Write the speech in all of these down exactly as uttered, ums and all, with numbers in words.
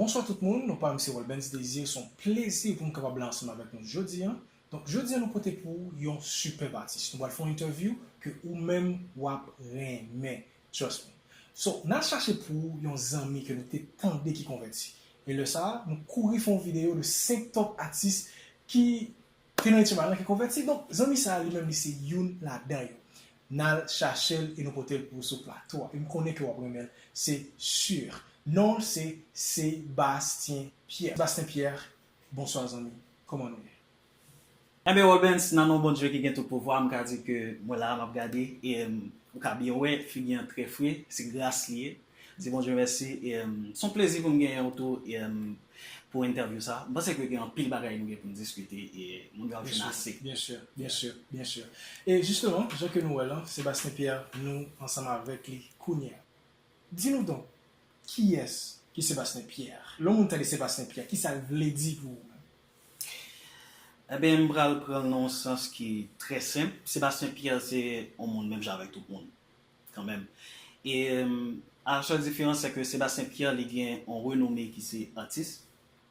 Bonswa tout moun, non pa m se Welbens Désir, se yon plezi pou m kapab la ansanm avèk nou jodi a. Donk, jodi a nou pote pou ou yon sipèb atis. Nou pral fè yon entèvyou ke ou menm w ap renmen, trust me. So, n al chache pou ou yon zanmi ke nou te tande ki konvèti. E lè sa a, nou kouri fè yon videyo de senk top atis ki te nan etye m nan ki konvèti. Donk, zanmi sa a li menm li se youn ladan yo. N al chache l e nou pote l pou ou sou plato a. E m konnen ke w ap renmen l, se si. Non l se Sebastien Pierre. Sebastien Pierre, bonswa zanmi. Kòman nou ye? Enben, Welbens, nan non Bondye ki gen tout pouvwa, m ka di ke mwen la, m ap gade, e, em, ou ka byen wè, figi an trè fre, se gras li ye. Di Bondye mèsi, e, em, se yon plezi pou m genyen w tou, e, em, pou entèvyou sa. M panse ke gen anpil bagay nou gen pou n diskite, e moun yo ap vin ase. Byen si, byen si, byen si. E jisteman, jan ke nou wè l lan, Sebastien Pierre, nou ansanm avèk li kounye a. Di nou donk, kiyès ki Sebastien Pierre? Lè yon moun tande Sebastien Pierre, kisa l vle di pou ou menm? Enben, m pral pran l nan yon sans ki trè senp. Sebastien Pierre se yon moun menm jan avèk tout moun, kanmenm. E, em, a la sèl diferans, se ke Sebastien Pierre, li gen yon renome ki se atis.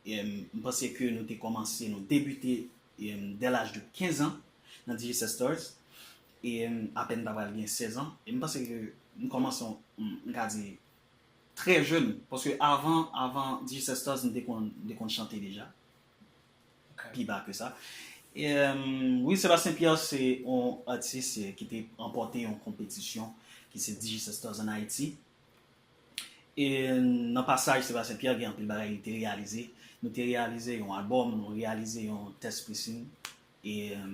E, em, m panse ke nou te kòmanse, nou debite, e, em, dè laj de kenz an nan Digicel Stars. E, em, apèn ta pral gen sèz an. E m panse ke m kòmanse, m, m ka di, trè jèn. Paske avan, avan Digicel Stars, m te konn, m te konn chante deja. Ok. Pi ba ke sa. E, em, wi, Sebastien Pierre se yon atis, e, ki te ranpòte yon konpetisyon ki se Digicel Stars an Ayiti. E nan pasaj Sebastien Pierre gen anpil bagay li te reyalize. Nou te reyalize yon albòm, nou reyalize yon test pressing, e, em,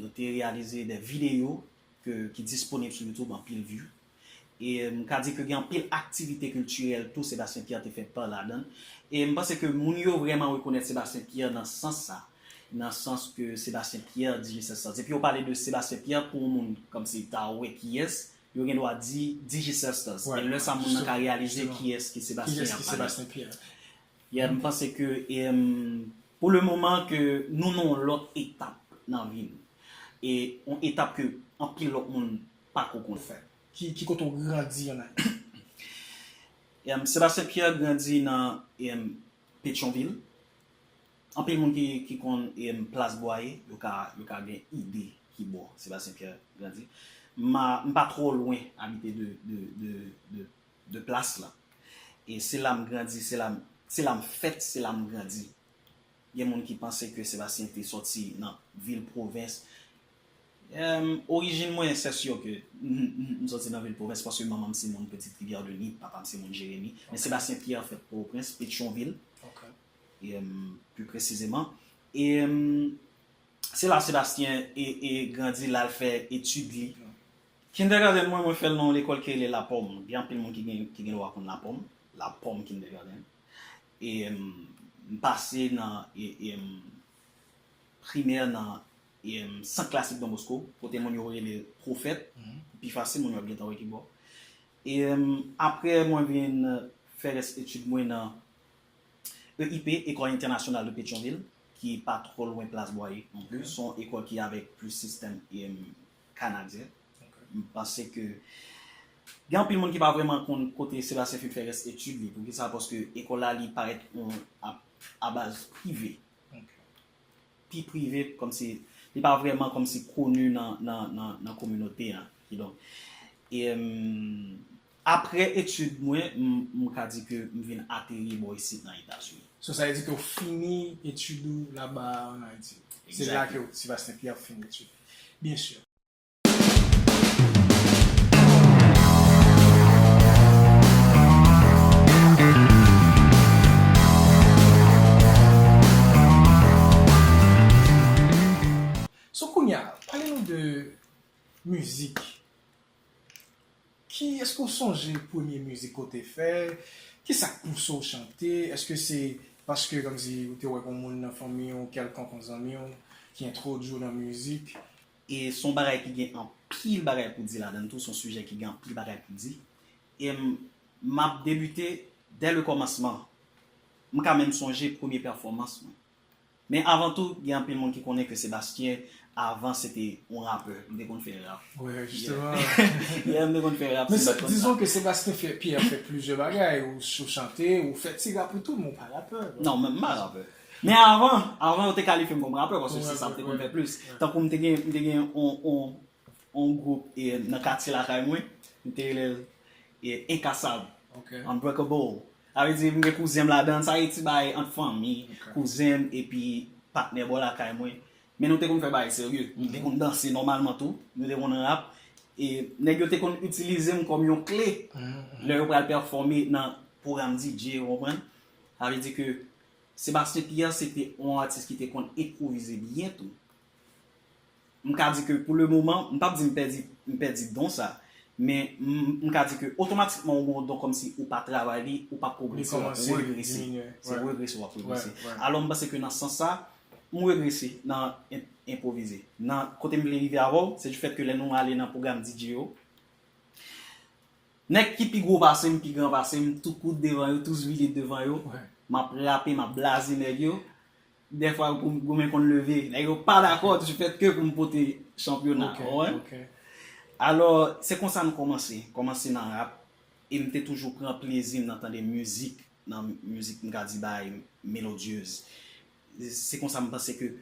nou te reyalize de videyo ke, ki disponib sou YouTube, anpil view. E, em, m ka di ke gen anpil aktivite kiltirèl tou Sebastien Pierre te fè pa ladan l. E m panse ke moun yo vrèman rekonèt Sebastien Pierre nan sans sa, nan sans ke Sebastien Pierre, Digicel Stars. Depi yo pale de Sebastien Pierre, pou yon moun kòmsi ta wè kiyès, yo gen dwa di Digicel Stars. E lè sa moun nan ka reyalize kiyès ki Sebastien y ap pale. Yeah, m panse ke, em, pou le moman ke nou nan yon lòt etap nan vi nou. E yon etap ke anpil lòt moun pako konn fè. Ki, ki kote w grandi an Ayiti? Em, Sebastien Pierre grandi nan, em, Petyonvil. Anpil moun ki, ki konn, em, Plas Bwaye, yo ka, yo ka gen ide ki bò Sebastien Pierre grandi. M a, m pa twò lwen abite de, de, de, de, de plas la. E se la m grandi, se la m, se la m fèt, se la m grandi. Gen moun ki panse ke Sebastien te sòti nan vil pwovens. Em, orijin mwen, se si ke m, m, m sòti nan vil pwovens paske manman m se moun Petite Rivière de Nip, papa m se moun Jeremi. Men Sebastien Pierre fèt Pòtoprens, Petyonvil. Ok. Em, pi presizeman. E, em, se la Sebastien e, e grandi, l al fè etid li. Kindergarten mwen, mwen fè l nan yon lekòl ki rele Lapòm. Gen anpil moun ki gen, ki gen dwa konn Lapòm. Lapòm Kindergarten. E, em, m pase nan, e, em, primè nan, em, Sant Klasik Don Bosco, kote moun yo rele Pwofèt. Mhm. Pi fasil, moun yo ap gentan wè ki bò. E, em, apre, mwen vin fè rès etid mwen nan E I P, École Internationale de Pétion-Ville, ki pa twò lwen Plas Bwaye non plis. Ok. Se yon ekòl ki avèk plis sistèm, em, kanadyen. Ok. M panse ke gen anpil moun ki pa vrèman konn kote Sebastien fin fè rès etid li. Poukisa? Paske ekòl la, li parèt yon a, a baz prive. Ok. Pi prive, kòmsi li pa vrèman kòmsi koni nan, nan, nan, nan kominote a. Kidonk, e, em, apre etid mwen, m, m ka di ke m vin ateri bò isit nan Etazini. So, sa vle di ke w fini etid ou laba an Ayiti. Se la ke w, Sebastien Pierre fini etid. Byen si. So, kounye a, pale nou de mizik. Ki, èske w sonje premye mizik ke w te fè? Kisa k pouse w chante? Èske se paske, kòmsi, ou te wè gen yon moun nan fanmi w, kèlkonk, yon zanmi w, ki entwodui w nan mizik? E se yon bagay ki gen anpil bagay pou di ladan l tou, se yon sijè ki gen anpil bagay pou di. E m, m ap debite dè le kòmansman. M ka menm sonje premye pèfòmans mwen. Men avan tou, gen anpil moun ki konnen ke Sebastien Avan, se te yon rapè. M te konn fè rap. Wè, jisteman. Yeah, m te konn fè rap. Men dizon ke Sebastien Pierre fè plizyè bagay. Ou chante, ou fè ti rap ou tou, men ou pa rapè. Non, men m pa rapè. Men avan, avan yo te kalifye m kòm rapè, paske se sa m te konn fè plis. Tankou m te gen, m te gen yon, yon, yon gwoup e, nan katye lakay mwen, m te rele l e, Enkasab, Ok. Unbreakable. Sa vle di, m gen kouzen m ladan, sa e ti bagay ant fanmi, kouzen m epi patnè bò lakay mwen. Men nou te konn fè bagay serye. Nou te konn danse nòmalman tou. Nou te konn rap. E nèg yo te konn itilize m kòm yon kle lè yo pral pèfòme nan pwogram D J, ou konprann? Sa vle di ke Sebastien Pierre se te yon atis ki te konn enpwovize byen tou. M ka di ke pou le moman, m p ap di m pèdi, m pèdi don sa, men m, m ka di ke otomatikman ou gen yon don kòmsi ou pa travay li, ou p ap pwogrese, w ap regrese. Se regrese w ap regrese. Alò m panse ke nan sans sa, m regrese nan en- enpwovize. Nan kote m vle rive avè w, se du fait ke lè nou ale nan pwogram D J yo, nèg ki pi gwo pase m, pi gran pase m, tou kout devan yo, tou zwilit devan yo, m ap rape, m ap blaze nèg yo. Dèfwa goumen konn leve. Nèg yo pa dakò du fait ke pou m pote chanpyona. Alò, se konsa m kòmanse. Kòmanse nan rap. E m te toujou pran plezi m nan tande mizik. Nan mizik m ka di bagay melodyez. Se konsa m panse ke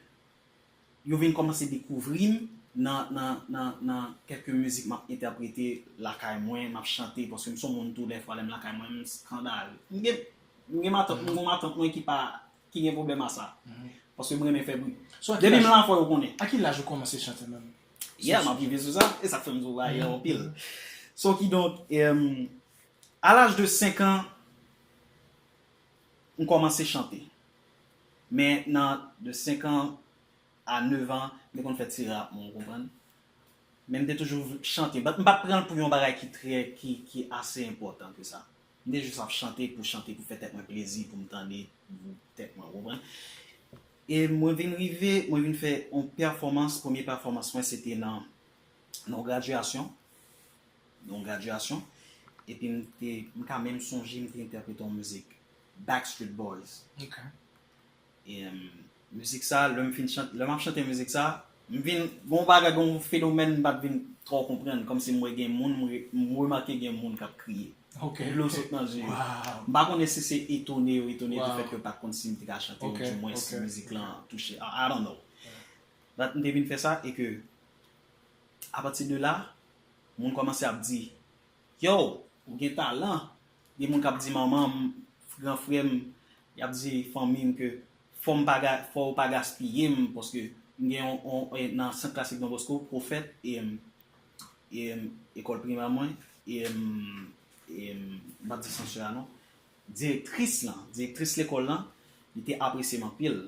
yo vin kòmanse dekouvri m nan, nan, nan, nan kèlke mizik m ap entèprete lakay mwen, m ap chante, paske m se yon moun tou, dèfwa lè m lakay mwen, m eskandale. M gen, m gen matant, m gen yon matant mwen ki pa, ki gen pwoblèm a sa. Paske m renmen fè bri. Depi m la fò yo konnen. A ki laj ou kòmanse chante menm? Yeah, m ap rive sou sa. E sa k fè m di w bagay yo anpil. So kidonk, em, a laj de senk an, m kòmanse chante. Men nan de senk an a nèf an, m te konn fè ti rap mwen, ou konprann? Men m te toujou chante. But m pa t pran l pou yon bagay ki trè, ki, ki ase enpòtan ke sa. M te jis ap chante pou chante, pou fè tèt mwen plezi, pou m tande pou tèt mwen, ou konprann? E mwen vin rive, mwen vin fè yon pèfòmans, premye pèfòmans mwen se te nan, nan yon gradyasyon. Nan yon gradyasyon. Epi m te, m ka menm sonje m te entèprete yon mizik Backstreet Boys. Ok. E, em, mizik sa, lè m fin chante, lè m ap chante mizik sa, m vin, gon bagay, gon fenomèn m pa t vin twò konprann, kòmsi m wè gen moun, m re- m remake gen moun k ap kriye. Ok. Dlo sot nan je yo. Wow. M pa konnen si se etone yo etone du fait ke yo pa t konn si m te ka chante, ou Ok, du moins si ok, mizik lan touche. I, I don't know. But m te vin fè sa e ke, apati de la, moun kòmanse ap di, yo, ou gen talan. Gen moun k ap di manman m, gran frè m, y ap di fanmi m ke fò m pa ga- fò w pa gaspiye m, paske m gen yon, yon, e, nan Sant Klasik Don Bosco, Pwofèt, e, e, ekòl primè mwen, e, e, m p ap di Sansè a non. Direktris lan, direktris lekòl lan, li te apresye m anpil.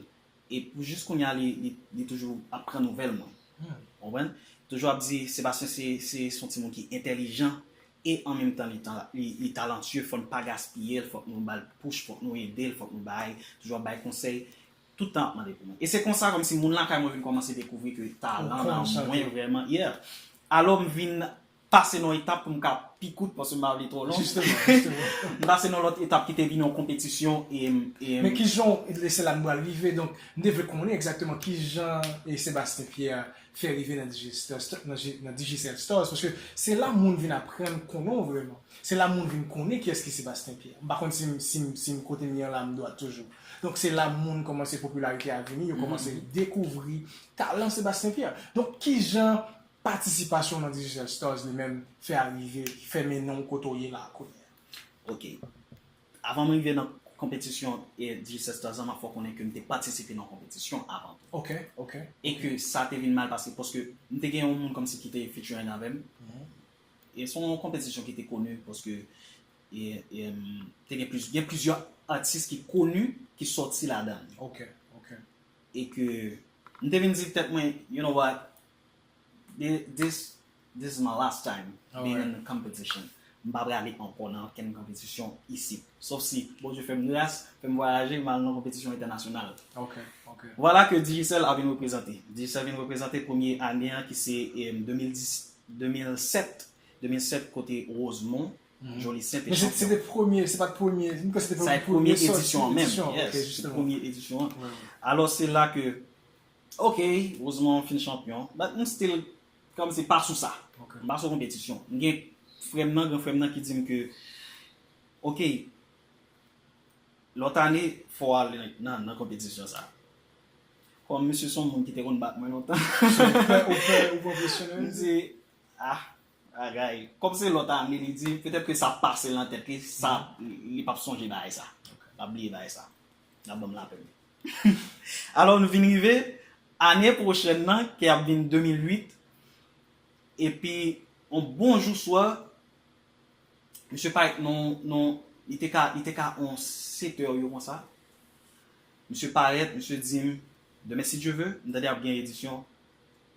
E pou jis kounye a, li, li, li toujou ap pran nouvèl mwen. Ou konprann? Toujou ap di, Sebastien se, se, se yon timoun ki entèlijan e an menm tan li, ta- li, li talantye, fò n pa gaspiye l, fòk nou ba l push, fòk nou ede l, fòk nou bay, toujou ap bay konsèy, tout tan ap mande pou mwen. E se konsa, kòmsi moun lakay mwen vin kòmanse dekouvri ke talan nan mwen vrèman, yeah. Alò m vin pase nan yon etap pou m ka pi kout, paske m pa vle twò long. Jisteman, jisteman. M pase nan lòt etap ki te vin yon konpetisyon e, e Men kijan, e se la m pral rive, donk, m te vle konnen egzakteman kijan e Sebastien Pierre fè rive nan Digicel, nan Gi- nan Digicel Stars, paske se la moun vin aprann konnen w vrèman. Se la moun vin konnen kiyès ki Sebastien Pierre. M pa konn si, m- si, m- si m kote m ye an la m dwat toujou. Donk se la moun kòmanse popilarite a vini, yo kòmanse dekouvri talan Sebastien Pierre. Donk kijan patisipasyon w nan Digicel Stars li menm fè arive, fè mennen w kote w ye la kounye a? Ok. Avan m rive nan konpetisyon e Digicel Stars lan, m ap fè w konnen ke m te patisipe nan konpetisyon avan tou. Ok, ok. E ke sa te vin mal pase paske m te gen yon moun kòmsi ki te featuring avè m. E se yon konpetisyon ki te koni paske e, e, m te gen pliz- gen plizyè atis ki koni ki sòti ladan l. Ok, ok. E ke m te vin di tèt mwen, you know what, this, this is my last time being in a competition. M pa prale ankò nan okenn konpetisyon isit. Sòf si Bondye fè m gras, fè m vwayaje, m al nan konpetisyon entènasyonal. Ok, ok. Vwala ke Digicel a vin reprezante. Digicel vin reprezante premye ane an ki se em, de mil dis, de mil sèt, de mil sèt kote Rosemond, Jolisent te Men se se chanpyon. Te premye, se pa t premye, m kwè se te Sa e premye premye edisyon an menm. Edisyon, Yes, ok, se jisteman. Premye edisyon an. Wè, wè. Alò se la ke Ok, Rosemond fin chanpyon. But m still, kòmsi pa sou sa. M pa sou konpetisyon. M gen frè m nan, gran frè m nan ki di m ke, ok, lòt ane, fò w ale nan, nan, nan konpetisyon sa. Kòm misye se yon moun ki te konn bat mwen lontan. So, ou pè, ou pè, ou pè enpresyone l? M di, ah, bagay. Kòm se lòt ane, li di, petèt ke sa pase nan tèt li, sa, li p ap sonje bagay sa. L ap bliye bagay sa. L ap ban m lapèn. Alò, nou vin rive, ane pwochèn nan, ki ap vin de mil uit, epi, yon bon jou swa, misye parèt nan, nan, li te ka, li te ka yon sèt è yo konsa. Misye parèt, misye di m, demen, si Dye ve, m tande ap gen edisyon,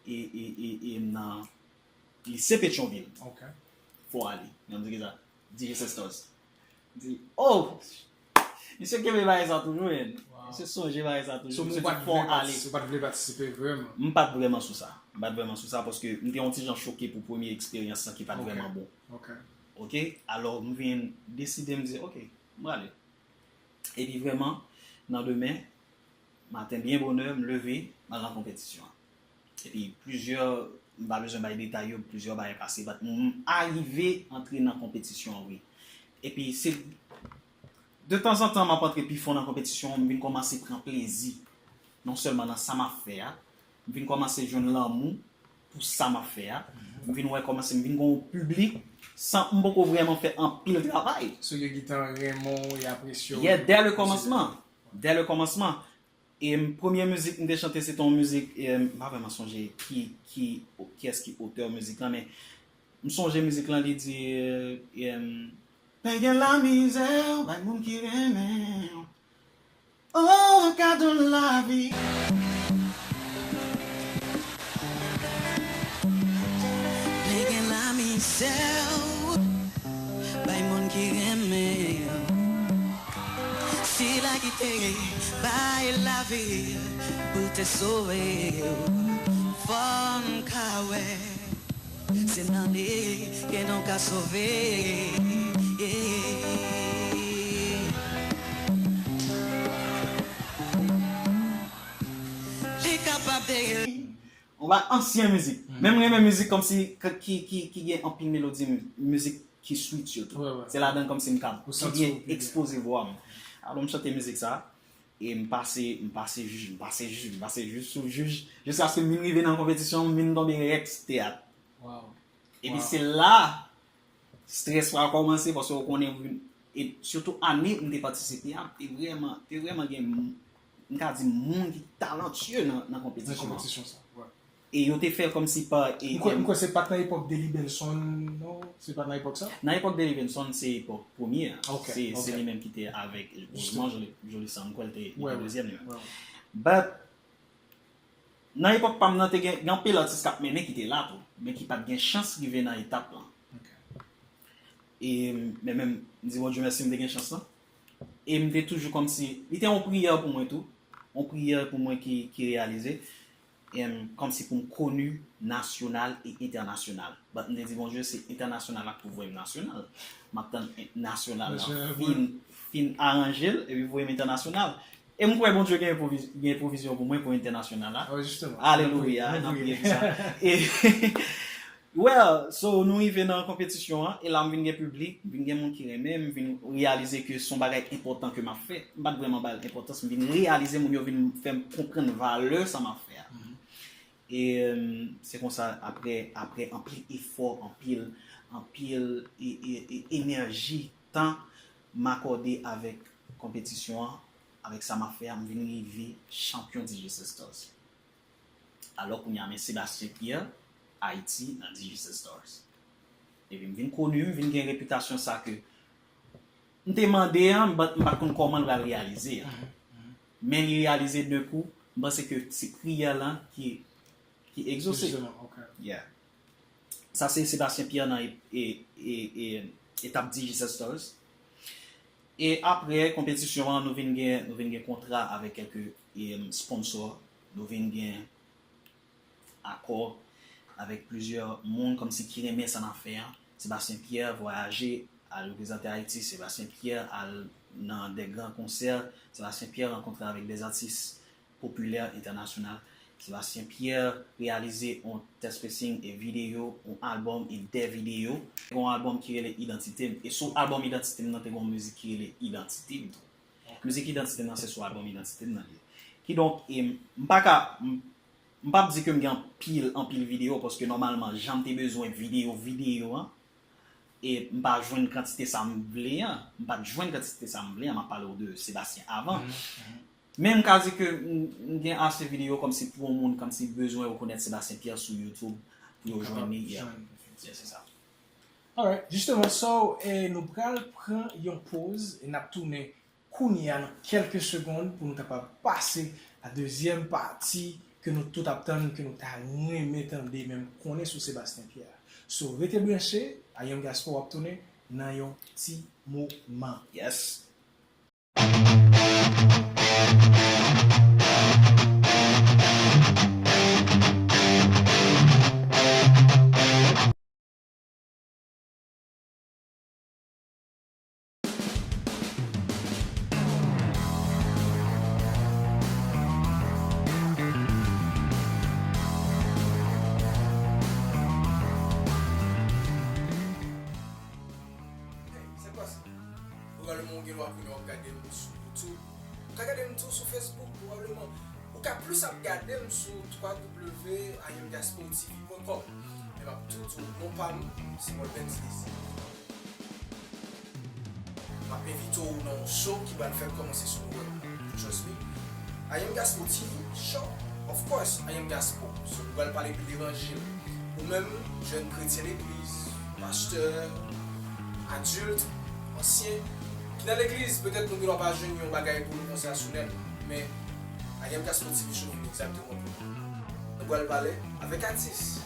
e, e, e, e nan lise Petyonvil. Ok. Fò ale. Nan di sa, D J Sisters. Di, oh! Misye kenbe bagay sa toujou, men. Misye sonje bagay sa toujou. So, misye di, fò ale. Ou pa t vle patisipe vrèman? M pa t vrèman sou sa. M pa t vrèman sou sa, paske m te yon ti jan choke pou premye eksperyans lan ki pa t vrèman bon. Ok. Ok? Alò, m vin deside, m di, ok, m prale. Epi vrèman, nan demen, maten byen bonè, m leve, m al nan konpetisyon an. Epi plizyè, m pa bezwen bay detay yo, plizyè bagay pase, but m arive antre nan konpetisyon an, wi. Epi se de tanzantan m ap antre pi fon nan konpetisyon an, m vin kòmanse pran plezi. Non sèlman nan sa m ap fè a, m vin kòmanse jwenn lanmou pou sa m ap fè a. M vin wè kòmanse, m vin gen yon piblik san m poko vrèman fè anpil travay. So, yo gentan renmen w, y apresye w. Yeah, dès le commencement. Dès le commencement. E m, premye mizik m te chante, se te yon mizik, e, m pa vrèman sonje ki, ki, kiyès ki otè mizik lan, men m sonje mizik lan, li di, e, e, pa gen lamizè, bay moun ki renmen w. Oh, kado lavi. Li gen lamizè, bay moun ki renmen. Sila ki te bay lavi pou l te sove w. Fò n ka wè. Se nan li ke nou ka sove. Yeah. Li kapab de. On va ansyen mizik. Men m renmen mizik kòmsi k- ki, ki, ki gen anpil melodi, mizik ki sweet yo tou. Se ladan kòmsi m ka pi byen ekspoze vwa m. Alò m chante mizik sa. E m pase, m pase jij, m pase jij, m pase jij sou jij, jiskaske m vin rive nan konpetisyon, m vin tonbe Rex Teyat. Epi se la, strès la kòmanse, paske w konnen, e sitou ane m te patisipe a, te vrèman, te vrèman gen, m ka di, moun ki talantye nan, nan konpetisyon an. E yo te fè l kòmsi pa, e, m kwè, m kwè se pa t nan epòk Delly Belson, non? Se pa t nan epòk sa? Nan epòk Delly Belson, se epòk premye a. Se, se li menm ki te avèk Rosemond Joly, Joly Sang, m kwè l te, li te dezyèm li menm. But, nan epòk pa m nan, te gen, gen anpil atis k ap mennen ki te la tou, men ki pa t gen chans rive nan etap lan. E, men menm, m di Bondye mèsi, m te gen chans lan. E m te toujou kòmsi, li te yon priyè pou mwen tou. Yon priyè pou mwen ki, ki reyalize. Em, kòmsi pou m koni nasyonal e entènasyonal. But m te di Bondye, se entènasyonal la k pou voye m nasyonal. M ap tann en- nasyonal la fin, fin aranje l, epi voye m entènasyonal. E m kwè Bondye gen pwoviz- gen pwovizyon pou mwen pou entènasyonal la. Alelouya, n ap priye pou sa. E, well, so nou rive nan konpetisyon an, e la m vin gen piblik, m vin gen moun ki renmen, m vin reyalize ke se yon bagay enpòtan ke m ap fè. M pa t vrèman ba l enpòtans, m vin reyalize moun yo vin fè m konprann valè sa m ap fè a. E, em, se konsa, apre, apre anpil efò, anpil, anpil e, e, e, enèji, tan m akòde avèk konpetisyon an, avèk sa m ap fè a, m vin rive chanpyon D J Sisters. Alò, kounye a, men Sébastien Pierre, Ayiti, nan D J Sisters. Epi m vin koni, m vin gen repitasyon sa ke m te mande a, m pa, m pa t konn kòman l pral reyalize a. Men li reyalize de kou, m panse ke se priyè lan ki, ki egzose. Yeah. Sa se Sébastien Pierre nan e, e, e, e, etap D J Sisters. E apre konpetisyon an, nou vin gen, nou vin gen kontra avèk kèlke, e, sponsò. Nou vin gen akò avèk plizyè moun kòmsi ki renmen sa n ap fè an. Sébastien Pierre vwayaje, al reprezante Ayiti. Sébastien Pierre al nan de gran konsè. Sébastien Pierre rankontre avèk de atis popilè entènasyonal. Sebastien Pierre reyalize yon test pressing e videyo, yon albòm e de videyo. Te gen yon albòm ki rele Idantite m. E sou albòm Idantite m nan, te gen yon mizik ki rele Idantite m tou. Mizik Idantite m nan, se sou albòm Idantite m nan li ye. Kidonk, e, m pa ka, m, m p ap di ke m gen anpil, anpil videyo, paske nòmalman, jan m te bezwen videyo, videyo an, e m pa jwenn kantite sa m vle an, m pa t jwenn kantite sa m vle an, m ap pale w de Sebastien avan. Men m ka di ke m, m gen ase videyo kòmsi pou yon moun kòmsi bezwen rekonèt Sebastien Pierre sou YouTube pou yo jwenn li. Yeah. Yeah, se sa. Alright, jisteman, so, e, nou pral pran yon poz e n ap tounen kounye a nan kèlke segonn pou nou kapab pase a dezyèm pati ke nou tout ap tann, ke nou ta renmen tande, men m konnen sou Sebastien Pierre. So, rete branche, I Am Gaspo ap tounen nan yon ti moman. Yes. Hey, sa k pase? Pwobableman ou gen dwa kounye a w ap gade m sou YouTube. Ou ka gade m tou sou Facebook, pwobableman. Ou ka plis ap gade m sou w w w I M Diaspora T V pwen kòm. Men m ap tou di w non pa m, se Molbens Désir. M ap envite w nan yon show ki pral fèk kòmanse sou nouvèl. Trust me. I Am Gaspo T V, show. Of course, I Am Gaspo. So, nou pral pale de levanjil. Ou menm, jèn kretyen legliz, pastè, adilt, ansyen, ki nan legliz, petèt nou gen dwa pa jwenn yon bagay pou nou konsa sou nèt, men I Am Gaspo T V show vin egzakteman pou ou. Nou pral pale avèk atis.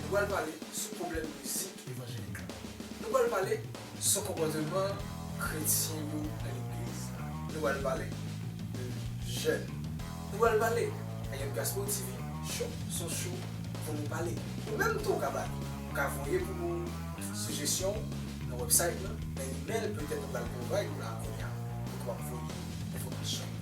Nou pral pale sou pwoblèm mizik evanjelik la. Nou pral pale sou konpòteman kretyen yo nan legliz la. Nou pral pale de jèn. Nou pral pale. I Am Gaspo T V show, se yon show pou nou pale. Ou menm tou ou ka pale. Ou ka voye pou nou sijesyon w nan website nan, nan email petèt nou pral provide ou la kounye a. Ou kapab voye enfòmasyon.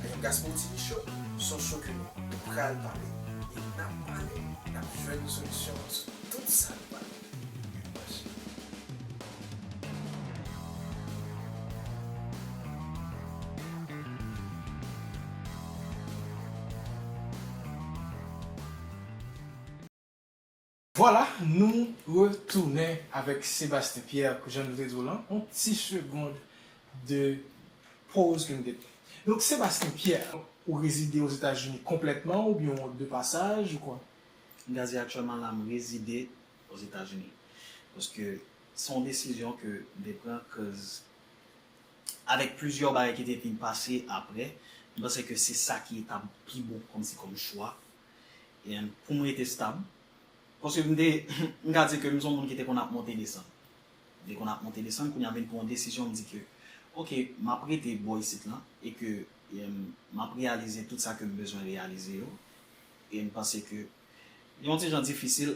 I Am Gaspo T V show, se yon show ke nou pral pale. E n ap pale, n ap jwenn solisyon sou tout sa nou pale. Vwala, nou retounen avèk Sebastien Pierre, jan nou te di w lan, yon ti segond de poz ke nou te pran. Donk, Sebastien Pierre, ou rezide Ozetazini konplètman oubyen w de pasaj ou kwa? M ka di aktyèlman la, m rezide Ozetazini. Paske se yon desizyon ke m te pran, cause avèk plizyè bagay ki te vin pase apre, m panse ke se sa ki ta pi bon kòmsi kòm chwa. E pou m rete stab, paske m te, m ka di ke m se yon moun ki te konn ap monte desann. M te konn ap monte desann, kounye a vin pran yon desizyon, m di ke, oke, m ap rete bò isit lan, e ke, em, m ap reyalize tout sa ke m bezwen reyalize yo. E m panse ke li yon ti jan difisil,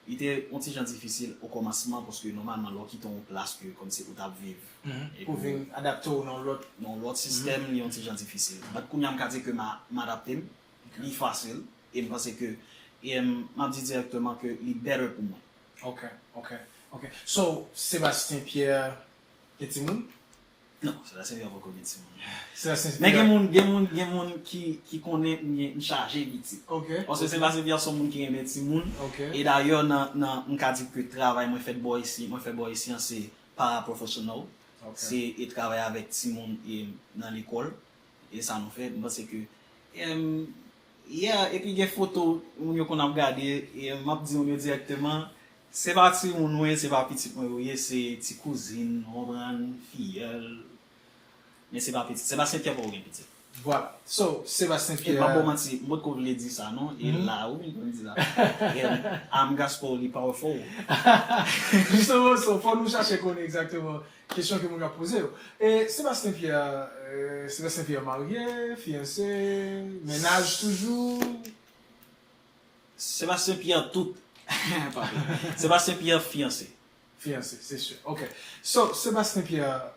li te yon ti jan difisil o kòmansman, paske nòmalman, lè w kite yon plas ke kòmsi ou t ap viv, e pou ke vin adapte w nan yon lòt nan yon lòt sistèm, li yon ti jan difisil. But kounye a, m ka di ke m a, m adapte m, li fasil, e m panse ke, e m, m ap di dirèkteman ke li better pou mwen. Ok, ok, ok. So, Sebastien Pierre gen timoun? Non, Sebastien Pierre poko gen timoun. Sebastien Pierre. Men gen moun, gen moun, gen moun ki, ki konnen m gen, m chaje pitit. Ok, ok. Paske Sebastien Pierre se yon moun ki renmen timoun. Ok. E dayè, nan, nan, m ka di ke travay mwen fèt bò isi, mwen fèt bò isi an, se paraprofessional. Ok. Se, e travay avèk timoun e nan lekòl. E sa nou fè, m panse ke, em, yeah, epi gen foto moun yo konn ap gade, e m ap di moun yo dirèkteman, se pa timoun mwen, se pa pitit mwen yo ye, se ti kouzin, w konprann, fiyèl. Men se pa pitit. Sebastien Pierre poko gen pitit. Vwala. So, Sebastien Pierre. E m ap ba w manti, m potko vle di sa, non. E la, wi, m konn di la. Em, I'm gospel, li powerful. Jisteman, so, fò nou chache konnen egzakteman kesyon ke moun yo ap poze yo. E Sebastien Pierre, e, Sebastien Pierre marye, fiyanse, mennaj toujou? Sebastien Pierre tout. Pa vre. Sebastien Pierre fiyanse. Fiyanse, se si. Ok. So, Sebastien Pierre,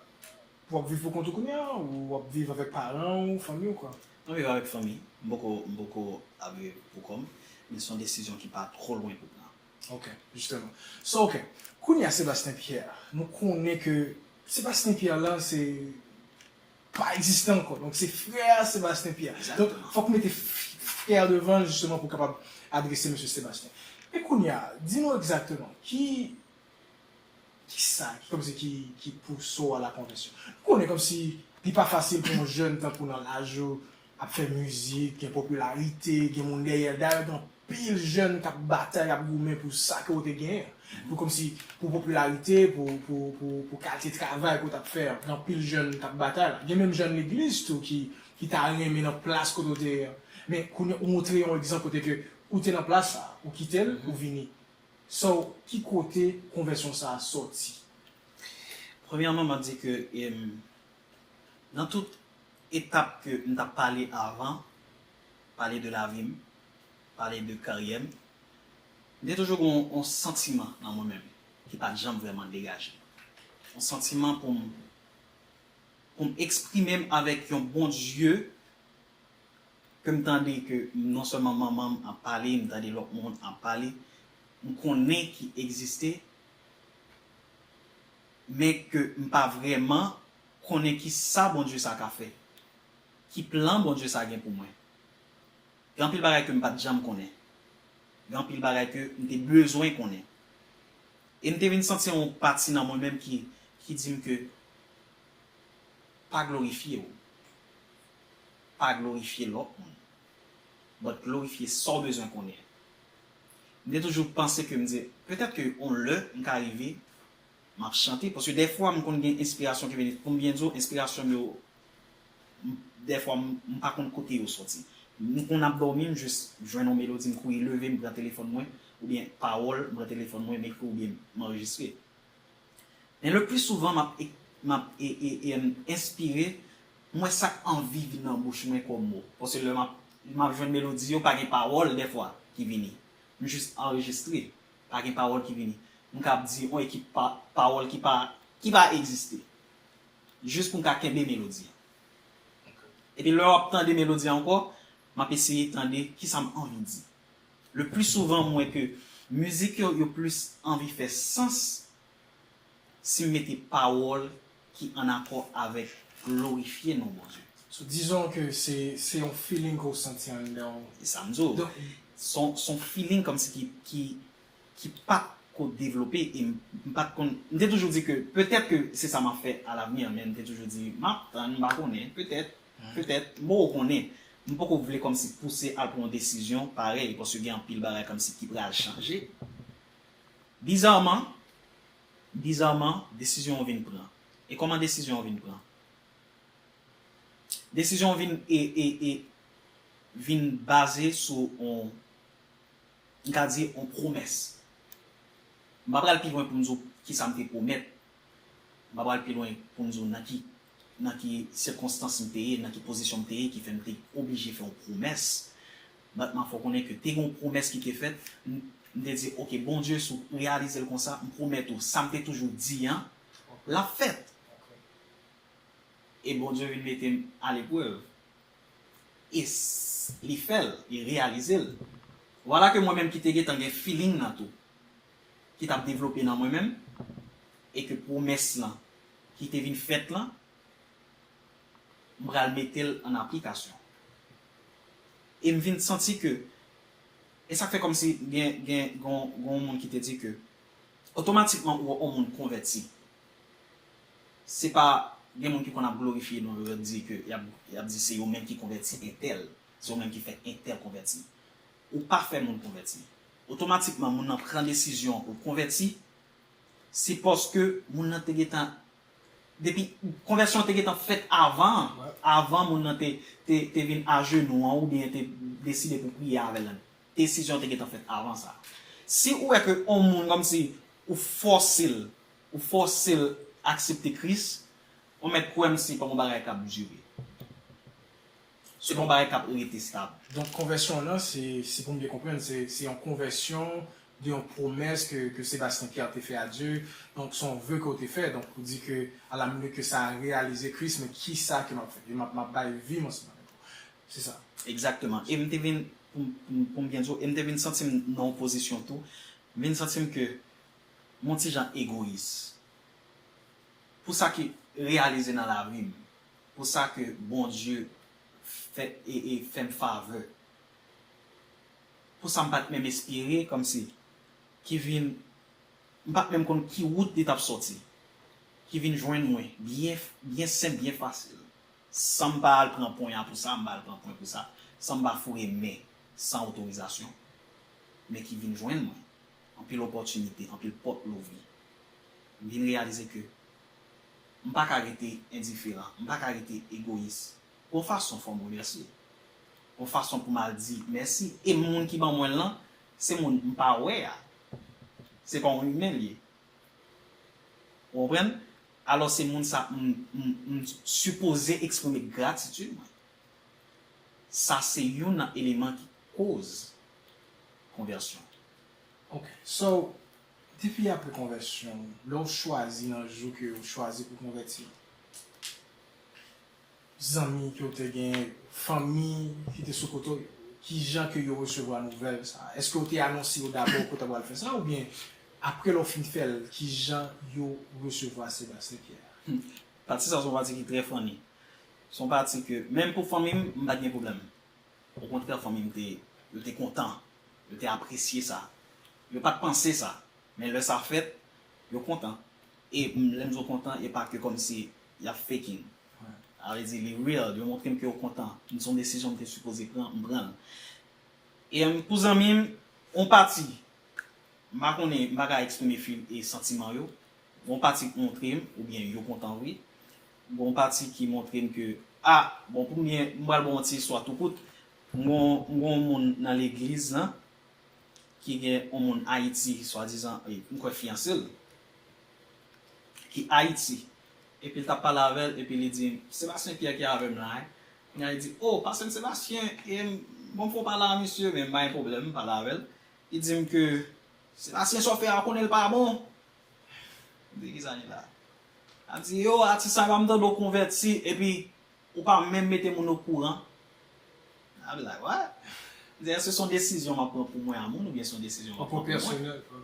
w ap viv pou kont ou kounye a, ou w ap viv avèk paran w, fanmi w, kwa? Mwen viv avèk fanmi. M poko, m poko ap viv pou kò m. Men se yon desizyon ki pa twò lwen pou pran. Ok, justement. So, ok. Kounye a, Sebastien Pierre, nou konnen ke Sebastien Pierre la, se pa egziste ankò. Donk, se frè Sebastien Pierre. Donk, fòk mete frè devan l, justement, pou kapab adrese mesye Sebastien. Men kounye a, di nou egzakteman, ki, ki sa, ki kòmsi ki, ki pouse w a la konvèsyon? Nou konnen kòmsi li pa fasil pou yon jèn tankou nan laj ou, ap fè mizik, gen popilarite, gen moun dèyè l. Dayè, gen anpil jèn k ap batay, ap goumen pou sa ke w te genyen. Pou kòmsi, pou popilarite, pou, pou, pou, pou kalite travay ke w t ap fè. Gen anpil jèn k ap batay la. Gen menm jèn legliz tou ki, ki ta renmen nan plas kote w te ye an. Men kounye a, ou montre yon egzanp kote ke ou te nan plas sa, ou kite l, ou vini. So, ki kote konvèsyon sa a sòti? Premyèman, m ap di ke em, nan tout etap ke m t ap pale avan, pale de lavi m, pale de karyè m, m te toujou gen yon, yon santiman nan mwen menm ki pa t janm vrèman degaje. Yon santiman pou m, pou m eksprime m avèk yon Bondye ke m tande ke non sèlman manman m ap pale, m tande lòt moun ap pale, m konnen ki egziste, men ke m pa vrèman konnen ki sa Bondye sa ka fè, ki plan Bondye sa gen pou mwen. Gen anpil bagay ke m pa t janm konnen. Gen anpil bagay ke m te bezwen konnen. E m te vin santi yon pati nan mwen menm ki, ki di m ke pa glorifye w. Pa glorifye lòt moun. But glorifye sa w bezwen konnen. M te toujou panse ke m di, petèt ke yon lè m ka rive, m ap chante. Paske dèfwa m konn gen enspirasyon ki vini. Pou m byen di w, enspirasyon m yo, m- dèfwa m, m pa konn kote yo sòti. M konn ap dòmi, m jis jwenn yon melodi, m kouri leve, m pran telefòn mwen, oubyen pawòl, m pran telefòn mwen, m ekri oubyen m anrejistre. Men le pli souvan, m ap, e- m ap e- e- e- m enspire, m wè sa k anvi vin nan bouch mwen kòm mo. Paske lè m ap, m ap jwenn melodi yo, pa gen pawòl dèfwa ki vini. M jis anrejistre, pa gen pawòl ki vini. M ka ap di yon ekip pa- pawòl ki pa, ki pa egziste. Jis pou m ka kenbe melodi an. Epi lè w ap tande melodi an ankò, m ap eseye tande kisa m anvi di. Le pli souvan, m wè ke mizik yo, yo plis anvi fè sans si m mete pawòl ki an akò avèk glorifye non Bondye. So, dizon ke se, se yon feeling ke w santi anndan w. E sa m di w. Donk, Se yon, se yon feeling kòmsi ki, ki, ki pa t ko devlope e m, m pa t konn, m te toujou di ke petèt ke se sa m ap fè alavni an, men m te toujou di, m ap tann, m pa konnen, petèt, petèt, m poko konnen. M poko vle kòmsi pouse al pran yon desizyon parèy, paske gen anpil bagay kòmsi ki pral chanje. Bizarman, bizarman, desizyon an vin pran. E kòman desizyon an vin pran? Desizyon an vin, e, e, e, vin baze sou on, m ka di, on pwomès. M pa pral pi lwen pou m di w kisa m te pwomèt. M pa pral pi lwen pou m di w nan ki, nan ki sikonstans m te ye, nan ki pozisyon m te ye, ki fè m te oblije fè yon pwomès. But m ap fè w konnen ke te gen yon pwomès ki te fèt. M, m te di, oke, Bondye, si w reyalize l konsa, m pwomèt ou, sa m te toujou di an, l ap fèt. E Bondye vin mete m aleprèv. E s- li fè l, li reyalize l. Vwala ke mwen menm ki te gentan gen feeling nan tou, ki t ap devlope nan mwen menm, e ke pwomès lan ki te vin fèt lan, m pral mete l an aplikasyon. E m vin santi ke, e sa k fè kòmsi gen, gen, gen, gen yon moun ki te di ke, otomatikman ou wè yon moun konvèti, se pa, gen moun ki konn ap glorifye non yo, y ap di ke, y ap, y ap di se yo menm ki konvèti entèl, se yo menm ki fè entèl konvèti. Ou pa fè moun konvèti. Otomatikman, moun nan pran desizyon pou l konvèti, se paske moun nan te gentan, depi konvèsyon an te gentan fèt avan, avan moun nan te, te, te vin ajenou an oubyen te deside pou priye avè l lan. Desizyon an te gentan fèt avan sa. Si ou wè ke yon moun kòmsi ou fòse l, ou fòse l aksepte Kris, ou mèt kwè m se pa yon bagay k ap dire. Se pa yon bagay k ap rete stab. Donk, konvèsyon an, se, si pou m byen konprann, se, se yon konvèsyon de yon pwomès ke, ke Sebastien Pierre te fè a Dye. Donk, se yon ve ke w te fè. Donk, ou di ke, à la minute que ça a réalisé Christ, men kisa ke m ap fè? M ap, m ap bay vi m ansanm avèk ou. Se sa. Egzakteman. E m te vin, pou, pou, pou m byen di w, e m te vin santi m nan yon pozisyon tou, m vin santi m ke m yon ti jan egoyis. Pou sa ki reyalize nan lavi m, pou sa ke Bondye fè, e, e fè m favè, pou sa m pa t menm espere, kòmsi, ki vin, m pa t menm konn ki wout li t ap sòti, ki vin jwenn mwen, byen, byen senp, byen fasil. San m pa al pran ponya pou sa, m pa al pran pwen pou sa, san m pa foure men, san otorizasyon, men ki vin jwenn mwen. Anpil opòtinite, anpil pòt louvri. M vin reyalize ke m pa ka rete endiferan, m pa ka rete egoyis. Yon fason fò m remèsye. Yon fason pou m al di mèsi. E moun ki ban mwen l lan, se moun m pa wè a. Se pa yon imen l ye. Ou konprann? Alò se moun sa m, m, m sipoze eksprime gratitid mwen. Sa se youn nan eleman ki koz konvèsyon. Ok. So, depi apre konvèsyon, lè w chwazi nan jou ke w chwazi pou konvèti, zanmi ke w te gen, fanmi ki te sou kote w, ki jan ke yo resevwa nouvèl sa? Èske w te anonse yo dabò ke w ta pral fè sa, oubyen apre lè w fin fè l, ki jan yo resevwa Sebastien Pierre? Pati sa se yon pati ki trè funny. Se yon pati ke, menm pou fanmi m, m pa t gen pwoblèm. Okontrè, fanmi m te, yo te kontan. Yo te apresye sa. Yo pa t panse sa. Men lè sa fèt, yo kontan. E m, lè m di yo kontan, e pa ke kòmsi y ap faking. Sa vle di, li real. Yo montre m ke yo kontan. M se yon desizyon m te sipoze pran, m pran l. E m, pou zanmi m, yon pati, m pa konnen, m pa ka eksprime fil e santiman yo. Gon pati k montre m, oubyen yo kontan vre. Gon pati ki montre m ke, a, bon, pou m byen, m pral ba w yon ti istwa tou kout. M gon, m gon moun nan legliz lan, ki gen yon moun Ayiti, swadizan, e, m kwè fiyanse l, ki Ayiti. Epi l t ap pale avè l, epi li di m, Sebastien Pierre ki avè m la, wi. Kounye a li di, o, pase m Sebastien, e m, bon, m fè w pale a misye, men m pa gen pwoblèm, m pale avè l. Li di m ke Sebastien sa w fè a, ou konnen l pa bon. M di, kisa li la? L ap di, yo, atis sa pa m tande w konvèti, epi ou pa menm mete moun okouran. I be like, what? M di, èske se yon desizyon m ap pran pou mwen a moun, oubyen se yon desizyon m ap pran pou mwen?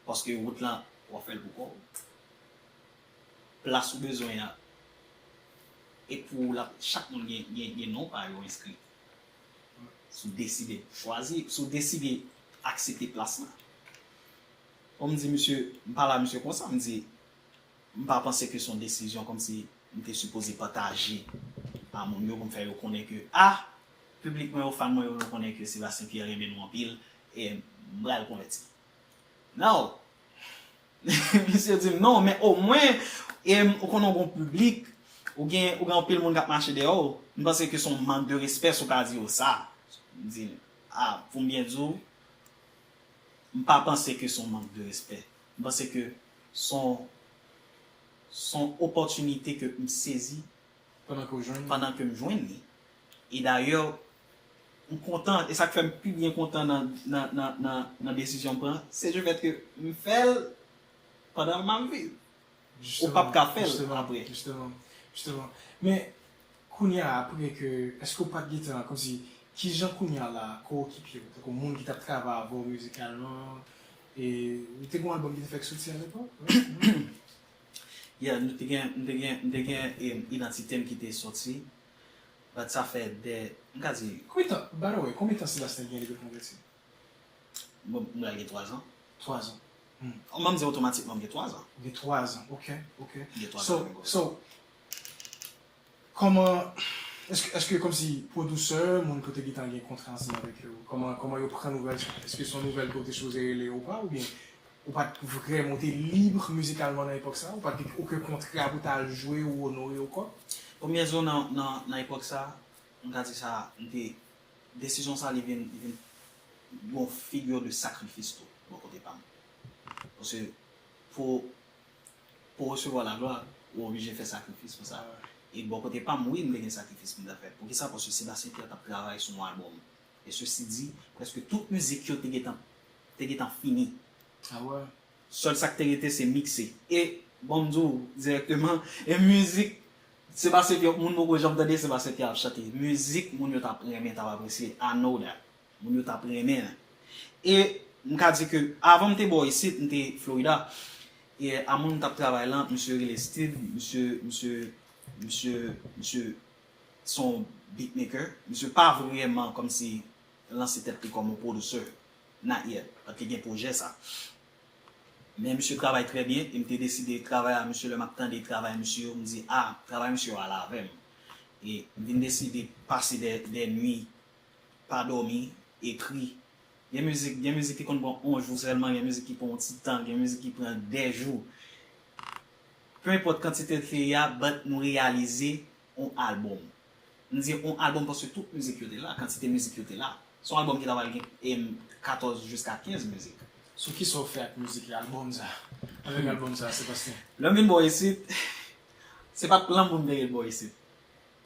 Paske wout lan, w ap fè l pou kò w. Plas ou bezwen an, e pou w la, chak moun gen, gen, gen non pa yo enskri. Si w deside chwazi, si w deside aksepte plas lan. Bon, m di misye, m pale a misye konsa, m di, m pa panse ke se yon desizyon kòmsi m te sipoze pataje a moun yo pou m fè yo konnen ke, a, piblik mwen yo, fan mwen yo, nou konnen ke Sebastien Pierre renmen nou anpil, e m pral konvèti. No! Misye di m, non, men omwen, e, ou konnen w gon piblik, ou gen, ou gen anpil moun k ap mache dèyè w. M panse ke se yon mank de respè si w ka di yo sa. M di, a, pou m byen di w, m pa panse ke se yon mank de respè. M panse ke se yon, se yon opòtinite ke m sezi pandan ke w jwenn li. Pandan ke m jwenn li. E dayè, m kontan, e sa k fè m pi byen kontan nan, nan, nan, nan, nan desizyon m pran, se du fait ke m fè l pandan m ap viv. Ou p ap ka fè l apre. Jisteman, jisteman, jisteman. Men, kounye a, apre ke, èske w pa t gentan, kòmsi, kijan kounye a la, kowokipye w, tankou moun ki t ap travay avè w mizikalman, e, ou te gen yon albòm ki te fèk soti alepòk, wi? Yeah, nou te gen, m te gen, m te gen, em, idantite m ki te soti. But sa fè de, m ka di. Konbyen tan, by the way, konbyen tan Sebastien gen depi l konvèti? Bon, m pral gen twa zan. Twa zan. Hmm. Ban m di otomatikman m gen twa zan. Ou gen twa zan, ok, ok. M gen twa zan depi m konvèti. So, so, kòman, èske, èske kòmsi pwodiktè, moun kote gentan gen kontra ansanm avèk yo, kòman, kòman yo pran nouvèl sa? Èske se yon nouvèl ke w te sipoze rele yo ou pa, oubyen ou pa t vrèman, ou te lib mizikalman nan epòk sa, ou pa t gen okenn kontra pou w ta al jwe ou onore yo kò? Premye zan nan, nan, nan epòk sa, m ka di sa, m te, desizyon sa, li vin, li vin yon figure de sacrifice tou, bò kote pa m. Paske pou, pou resevwa laglwa, ou oblije fè sakrifis pou sa. E bò kote pa m, wi, m te gen sakrifis pou m ta fè. Poukisa? Paske Sebastien Pierre t ap travay sou yon albòm. E sesi di, prèske tout mizik yo te gentan, te gentan fini. Ah ouais? Sèl sa k te rete, se mikse. E, bon, m di w dirèkteman, e mizik Sebastien Pierre, moun poko janm tande Sebastien Pierre ap chante. Mizik moun yo t ap renmen, t ap apresye. I know that. Moun yo t ap renmen. E m ka di ke avan m te bò isit, m te Florida. E a moun m t ap travay lan, misye rele Steve, misye, misye, misye, misye se yon beatmaker. Misye pa vrèman kòmsi lanse tèt li kòm yon producer. Not yet. Paske gen pwojè sa. Men misye travay trè byen, e m te deside travay a misye, lè m ap tande travay misye yo, m di, ah, travay misye yo ale avè m. E m vin deside pase de, de nwi, pa dòmi, ekri. Gen mizik, gen mizik ki konn pran yon jou sèlman, gen mizik ki pran yon ti tan, gen mizik ki pran de jou. Pe enpòt kantite l te ye a, but nou reyalize yon albòm. M di yon albòm paske tout mizik yo te la, kantite mizik yo te la. Se yon albòm ki ta pral gen, em, katòz jiska kenz mizik. Sou kisa w fè ak mizik albòm sa? Avèk albòm sa, Sebastien? Lè m vin bò isit, se pa t plan pou m te ret bò isit.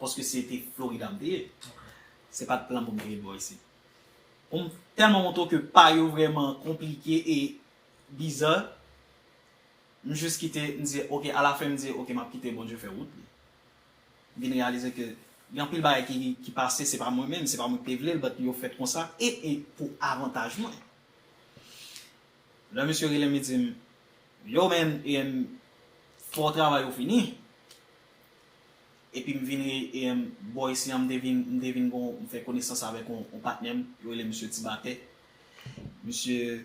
Paske se te Florida m te ye. Se pa t plan pou m te ret bò isit. Pou m tèlman montre w ke pa yo vrèman konplike e biza, m jis kite, m di, ok, alafen m di, ok, m ap kite Bondye fè wout li. M vin reyalize ke gen anpil bagay ki, ki pase, se pa mwen menm, se pa mwen ki te vle l, but yo fèt konsa, e, e pou avantaj mwen. Lè misye rele m, li di m, yo, man, em, fò travay ou fini. Epi m vin re, em, bò isi an, m te vin, m te vin gon, m fè konesans avèk yon, yon patnè m, yo rele misye Ti Batè. Misye,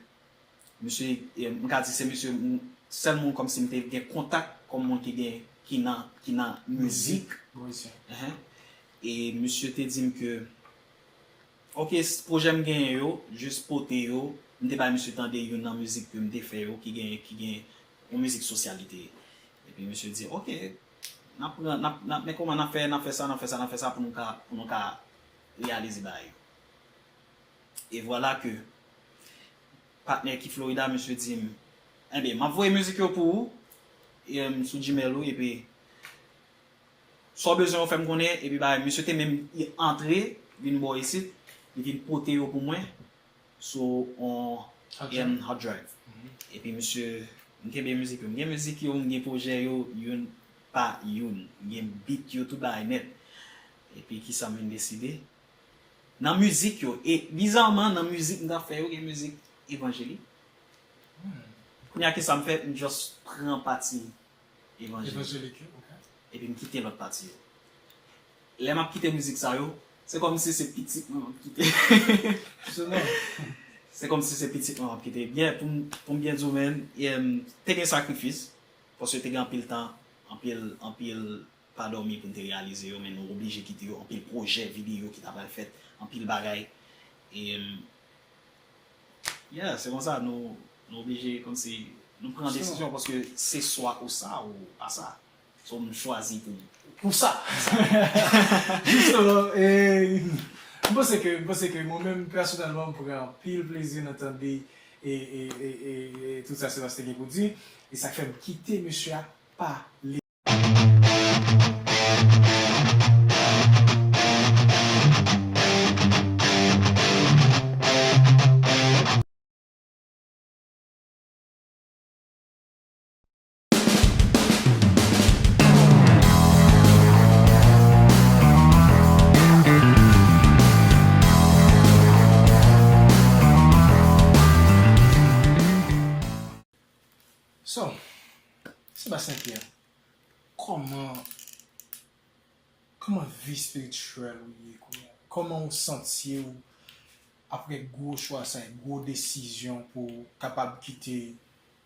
misye, em, m ka di se misye, m, sèl moun kòmsi m te gen kontak kòm moun ki gen, ki nan, ki nan mizik. Mizik, bò isi an. Enhen. E misye te di m ke ok, s- pwojè m genyen yo, jis pote yo, m te bay misye tande youn nan mizik ke m te fè yo, ki gen, ki gen yon mizik sosyal li te ye. Epi misye di, ok, n ap pran, n ap, n ap, men kòman n ap fè, n ap fè sa, n ap fè sa, n ap fè sa pou nou ka, pou nou ka reyalize bagay yo. E vwala ke patnè ki Florida, misye di m, enben, m ap voye mizik yo pou ou, e, m, sou Gmail ou, epi sa w bezwen, ou fè m konnen, epi bagay, misye te menm antre, vin bò isit, li vin pote yo pou mwen, sou on, em, hard drive. Epi misye, m kenbe mizik yo, m gen mizik yo, m gen pwojè yo, youn pa youn, m gen beat yo, tout bagay nèt. Epi kisa m vin deside? Nan mizik yo, e bizarman, nan mizik m t ap fè yo, gen mizik evanjelik. Kounye a, kisa m fè? M just pran pati evanjelik. Evanjelik yo, ok. Epi m kite lòt pati yo. Lè m ap kite mizik sa yo, se kòmsi se pitit mwen m ap kite. Jisteman. Se kòmsi se pitit mwen m ap kite. Byen, pou m, pou m byen di w, man, em, te gen sakrifis, paske te gen anpil tan, anpil, anpil pa dòmi pou n te reyalize yo, men nou oblije kite yo, anpil pwojè videyo ki ta pral fèt, anpil bagay. E, em, yeah, se konsa, nou, nou oblije kòmsi nou pran desizyon, paske se swa ou sa ou pa sa. So, m chwazi pou m. Pou sa. Jisteman, e, m panse ke, m panse ke mwen menm, pèsonèlman, m pran anpil plezi nan tande e, e, e, e, e tout sa Sebastien gen pou di. E sa k fè m kite mesye a pale. So, Sebastien Pierre, kòman, kòman vi espirityèl ou ye kounye a? Kòman ou santi w apre gwo chwa sa, gwo desizyon pou w kapab kite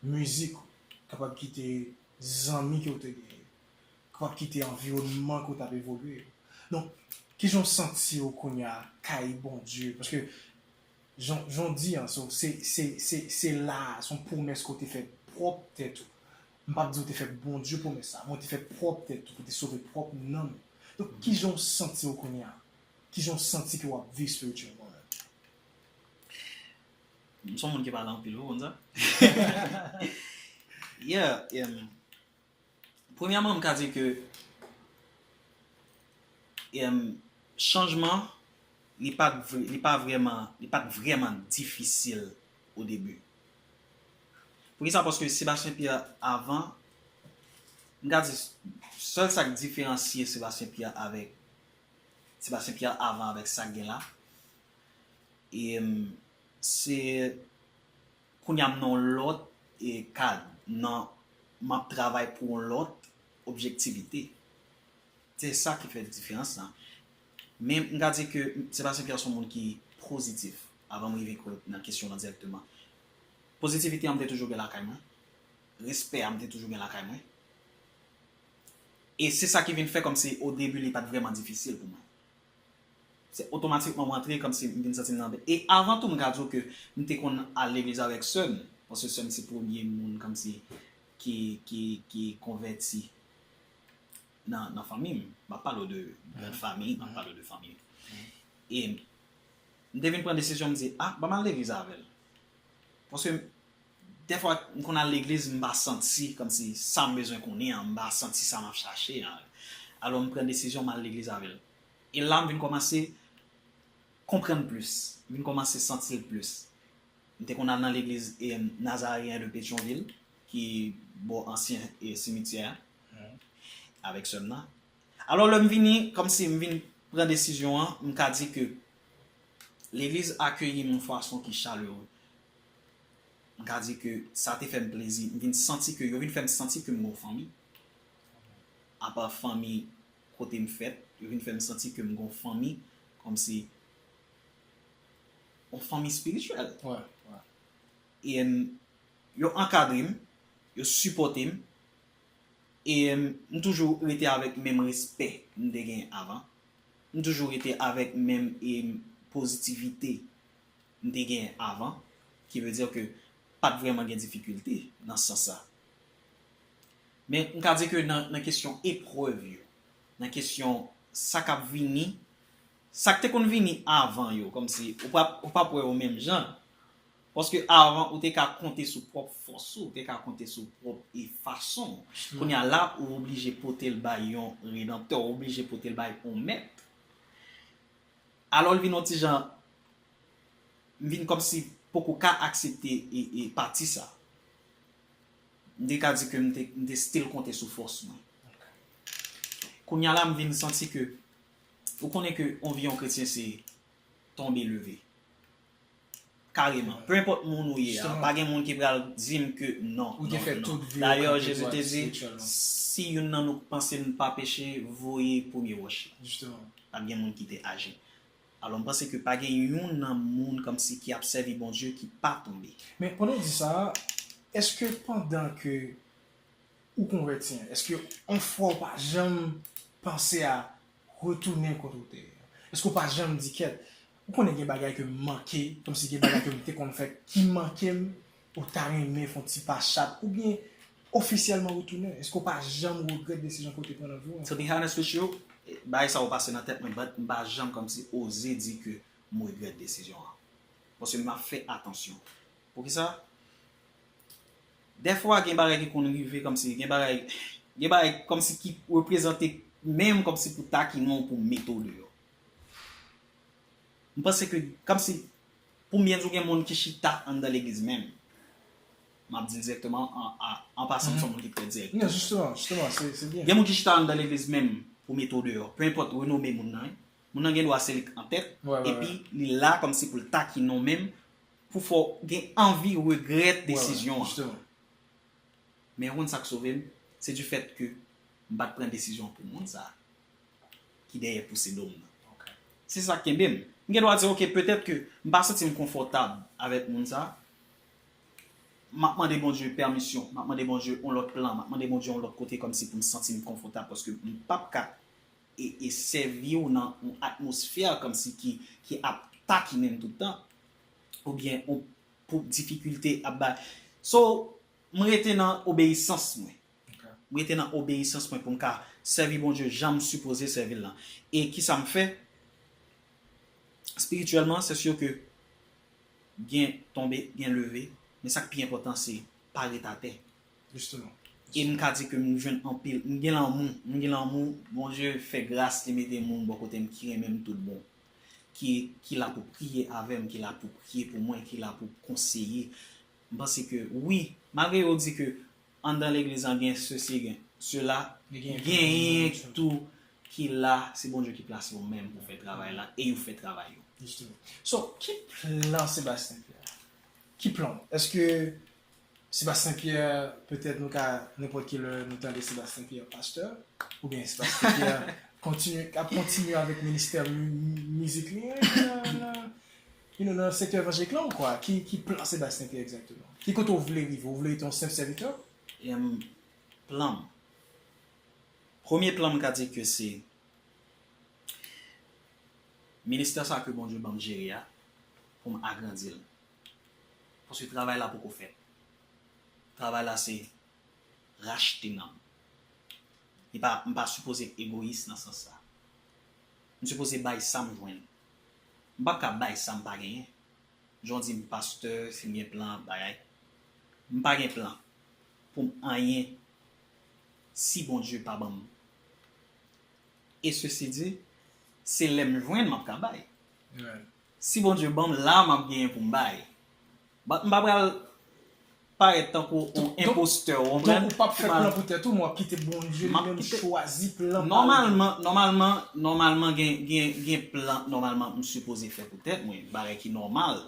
mizik ou, kapab kite zanmi ke w te genyen, kapab kite anviwònman ke w t ap evolye yo? Donk, kijan w santi w kounye a kay Bondye? Paske jan, jan w di an, so, se, se, se, se la, se yon pwomès ke w te fè pwòp tèt ou. M p ap di w te fè Bondye pwomès sa, men w te fè pwòp tèt ou, pou w te sove pwòp nanm ou. Donk, kijan w santi w kounye a? Kijan w santi ke w ap viv espirityèlman menm? M se yon moun ki pale anpil, ou konn sa? Yeah, em, premyèman, m ka di ke, em, chanjman, li pa t vre-, li pa vrèman, li pa t vrèman difisil o debi. Poukisa? Paske Sebastien Pierre avan, M ka di, sèl sa k diferansye Sebastien Pierre avèk Sebastien Pierre avan avèk sa k gen la, e, m, se kounye a m nan yon lòt, e, kad, nan, m ap travay pou yon lòt objektivite. Se sa ki fè diferans lan. Men m ka di ke Sebastien Pierre se yon moun ki pozitif, avan m rive nan kesyon lan dirèkteman. Pozitivite an m te toujou gen lakay mwen. Respè a m te toujou gen lakay mwen. E se sa ki vin fè kòmsi o debi li pa t vrèman difisil pou mwen. Se otomatikman m rantre kòmsi m vin santi m nan. E avan tou m ka di w ke m te konn al legliz avèk sè m. Paske sè m se premye moun kòmsi ki, ki, ki konvèti nan, nan fanmi m. M ap pale w de gran fanmi, m ap pale w de fanmi m. E m te vin pran desizyon, m di, ah, ban m al legliz avè l. Paske dèfwa, m konn al legliz, m pa santi kòmsi sa m bezwen konnen an, m pa santi sa m ap chache an. Alò, m pran desizyon, m al legliz avè l. E la, m vin kòmanse konprann plis, m vin kòmanse santi l plis. M te konn al nan legliz, e, Nazareyen de Petyonvil, ki bò ansyen, e, simityè a, avèk sè m nan. Alò, lè m vini, kòmsi m vin pran desizyon an, m ka di ke legliz akeyi m yon fason ki chalere. M ka di ke sa te fè m plezi. M vin santi ke, yo vin fè m santi ke m gon fanmi. Apa fanmi kote m fèt, yo vin fè m santi ke m gon fanmi, kòmsi yon fanmi espirityèl. E, m, yo ankadre m, yo sipòte m, e, m, m toujou rete avèk menm respè m te gen avan. M toujou rete avèk menm, e, pozitivite m te gen avan, ki vle di ke pa t vrèman gen difikilte nan sans sa. Men m ka di ke nan, nan kesyon eprèv yo, nan kesyon sa k ap vini, sa k te konn vini avan yo, kòmsi ou p ap, ou p ap wè yo menm jan. Paske avan, ou te ka konte sou pwòp fòs ou, ou te ka konte sou pwòp e fason w. Kounye a la, ou oblije pote l bay yon redanptè, ou oblije pote l bay yon mèt. Alò, l vin yon ti jan, m vin kòmsi poko ka aksepte e, e pati sa. M te ka di ke m te, m te still konte sou fòs mwen. Kounye a la, m vin santi ke, ou konnen ke yon vi yon kretyen se tonbe leve. Kareman. Peu importe moun ou ye a, pa gen moun ki pral di m ke non, non, non. Dayè, Jezi te di, si youn nan nou panse n pa peche, voye premye wòch la. Pa t gen moun ki te aji. Alò, m panse ke pa gen youn nan moun kòmsi ki ap sèvi Bondye ki pa tonbe. Men pandan w di sa, èske pandan ke ou konvèti an, èske yon fwa w pa janm panse a retounen kote w te ye? Èske w pa janm di, kèt, ou konnen gen bagay ke m manke, kòmsi gen bagay ke m te konn fè ki manke m, ou ta renmen fè yon ti pa chat, oubyen ofisyèlman retounen? Èske w pa janm regrèt desizyon ke w te pran nan vi w an? To be honest with you, bagay sa yo pase nan tèt mwen, but m pa janm kòmsi oze di ke m regrèt desizyon an. Paske m ap fè atansyon. Poukisa? Dèfwa, gen bagay ki konn rive kòmsi, gen bagay, gen bagay kòmsi ki reprezante menm kòmsi pou takinen w, pou mete w deyò. M panse ke, kòmsi, pou m byen di w, gen moun ki chita anndan legliz menm. M ap di dirèkteman, an, an, an pasan, m se yon moun ki trè dirèk. Non, jisteman, jisteman, se, se byen. Gen moun ki chita anndan legliz menm pou mete w deyò. Peu importe renome moun nan, wi. Moun nan gen dwa se li k antèt, epi li la kòmsi pou l takinen w menm, pou fè w gen anvi regrèt desizyon an. Men ou konn sa k sove m? Se du fait ke m pa t pran desizyon pou moun sa a ki dèyè pouse do m nan. Se sa k kenbe m. M gen dwa di, oke, petèt ke m pa santi m konfòtab avèk moun sa a. M ap mande Bondye pèmisyon, m ap mande Bondye yon lòt plan, m ap mande Bondye yon lòt kote kòmsi pou m santi m konfòtab, paske m p ap ka e, e sèvi w nan yon atmosfè kòmsi ki, ki ap takinen m tout tan, oubyen yon pou difikilte ap bay. So, m rete nan obeyisans mwen. M rete nan obeyisans mwen pou m ka sèvi Bondye jan m sipoze sèvi l lan. E kisa m fè? Espirityèlman, se si ke gen tonbe, gen leve, men sa k pi enpòtan se pa ret atè. Jisteman. E m ka di ke m jwenn anpil, m gen lanmou, m gen lanmou, Bondye fè gras, li mete moun bò kote m ki renmen m tout bon, ki, ki la pou priye avè m, ki la pou priye pou mwen, ki la pou konseye. M panse ke wi, malgre yo di ke anndan legliz lan gen sesi, gen, sela, genyen tou ki la, se Bondye ki plase yo menm pou fè travay la, e yo fè travay yo. Justement. So, ki plan Sebastien Pierre? Ki plan? Èske Sebastien Pierre, petèt nou ka, nenpòt ki lè nou tande Sebastien Pierre pastè, oubyen Sebastien Pierre kontinye, ap kontinye avèk ministè mi- mizik li nan, nan, you know, nan sektè evanjelik la ou kwa? Ki, ki plan Sebastien Pierre egzakteman? Ki kote w vle rive? Ou vle rete yon senp sèvitè? Em, plan m. Premye plan m ka di ke se ministè sa ke Bondye ban m jere a, pou m agrandi l. Paske travay la poko fèt. Travay la se rachte nanm. Li pa, m pa sipoze egoyis nan sans sa. M sipoze bay sa m jwenn. M p ap ka bay sa m pa genyen. Jan w di m pastè, si m gen plan, bagay. M pa gen plan pou m anyen si Bondye pa ban m. E sesi di, se lè m jwenn m ap ka bay. Si Bondye ban m la, m ap genyen pou m bay. But m pa pral parèt tankou yon enpostè, ou konprann? Donk ou p ap fè plan pou tèt ou, men w ap kite Bondye li menm chwazi plan pa l. Nòmalman, nòmalman, nòmalman gen, gen, gen plan, nòmalman m sipoze fè pou tèt mwen, bagay ki nòmal.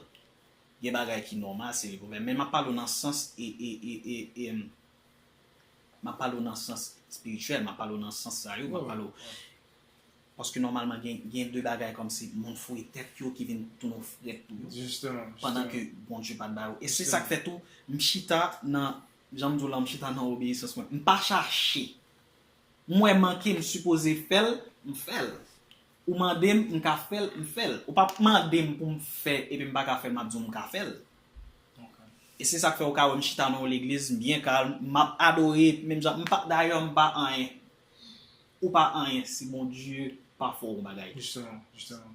Gen bagay ki nòmal, se li pou fè. Men m ap pale w nan sans, e, e, e, e, e, m ap pale w nan sans espirityèl, m ap pale w nan sans sa yo, m ap pale w. Paske nòmalman gen, gen de bagay kòmsi moun foure tèt yo ki vin tounen w frèt tou. Pandan ke Bondye pa t ba yo. E se sa k fè tou, m chita nan, jan m di w la, m chita nan obeyisans mwen. M pa chache. M wè manke, m sipoze fè l, m fè l. Ou mande m, m ka fè l, m fè l. Ou p ap mande m pou m fè, epi m pa ka fè l, m ap di w m ka fè l. E se sa k fè ou ka wè m chita nan yon legliz, m byen kalm, m ap adore, menm jan, m pa, dayè, m pa anyen. Ou pa anyen si Bondye pa fè w yon bagay. Jisteman, jisteman.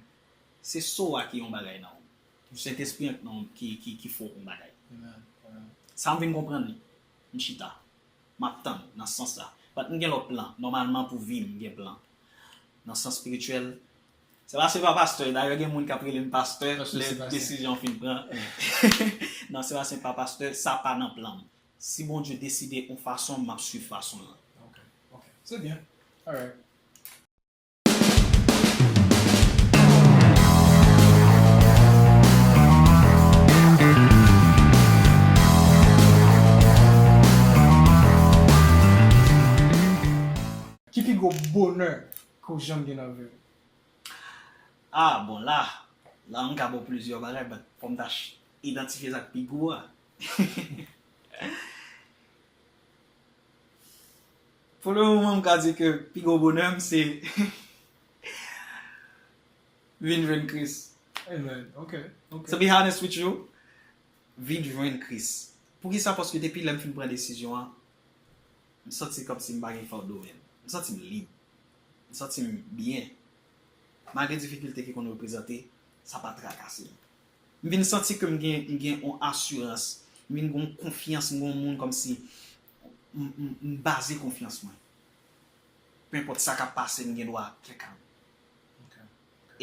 Se so a ki yon bagay nan ou. Sentespri an ki, ki, ki fè w yon bagay. Sa m vin konprann li. M chita. M ap tann nan sans sa. But m gen lòt plan. Nòmalman pou vi m, m gen plan. Nan sans espirityèl, Sebastien pa pastè. Dayè gen moun k ap rele m pastè lè desizyon fin pran. Non, Sebastien pa pastè, sa pa nan plan m. Si Bondye deside yon fason, m ap swiv fason an. Ok, ok. Se byen. Alright. Ki pi gwo bonè ke w janm gen nan vi w? Ah, bon, la, la, m ka ba w plizyè bagay, but fò m ta ch- idantifye sa k pi gwo a. Pou le moman, m ka di ke pi gwo bonè m se vin jwenn Kris. Amen. Ok, ok. To be honest with you, vin jwenn Kris. Poukisa? Paske depi lè m fin pran desizyon an, m santi kòmsi m pa gen fado menm. M santi m lib. M santi m byen. Malgre difikilte ki konn reprezante, sa pa trakase m. M vin santi ke m gen, m gen yon asirans. M vin gen yon konfyans, m gen yon moun kòmsi m, m, m baze konfyans mwen. Penpòt sa k ap pase, m gen dwa kè kalm.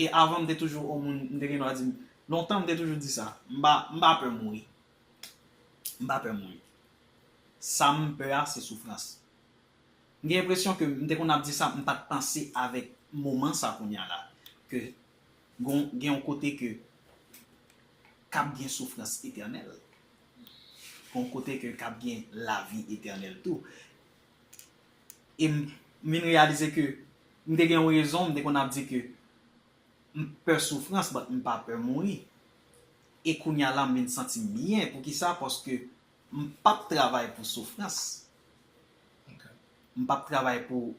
E avan, m te toujou yon moun, m te gen dwa di, lontan, m te toujou di sa, m pa, m pa pè mouri. M pa pè mouri. Sa m pè a, se soufrans. M gen enpresyon ke m te konn ap di sa, m pa t panse avèk moman sa kounye a la, ke gon, gen yon kote ke k ap gen soufrans etènèl. Gen yon kote ke k ap gen lavi etènèl tou. E m, m vin reyalize ke m te gen yon rezon, m te konn ap di ke m pè soufrans, but m pa pè mouri. E kounye a la, m vin santi m byen. Poukisa? Paske m p ap travay pou soufrans. M p ap travay pou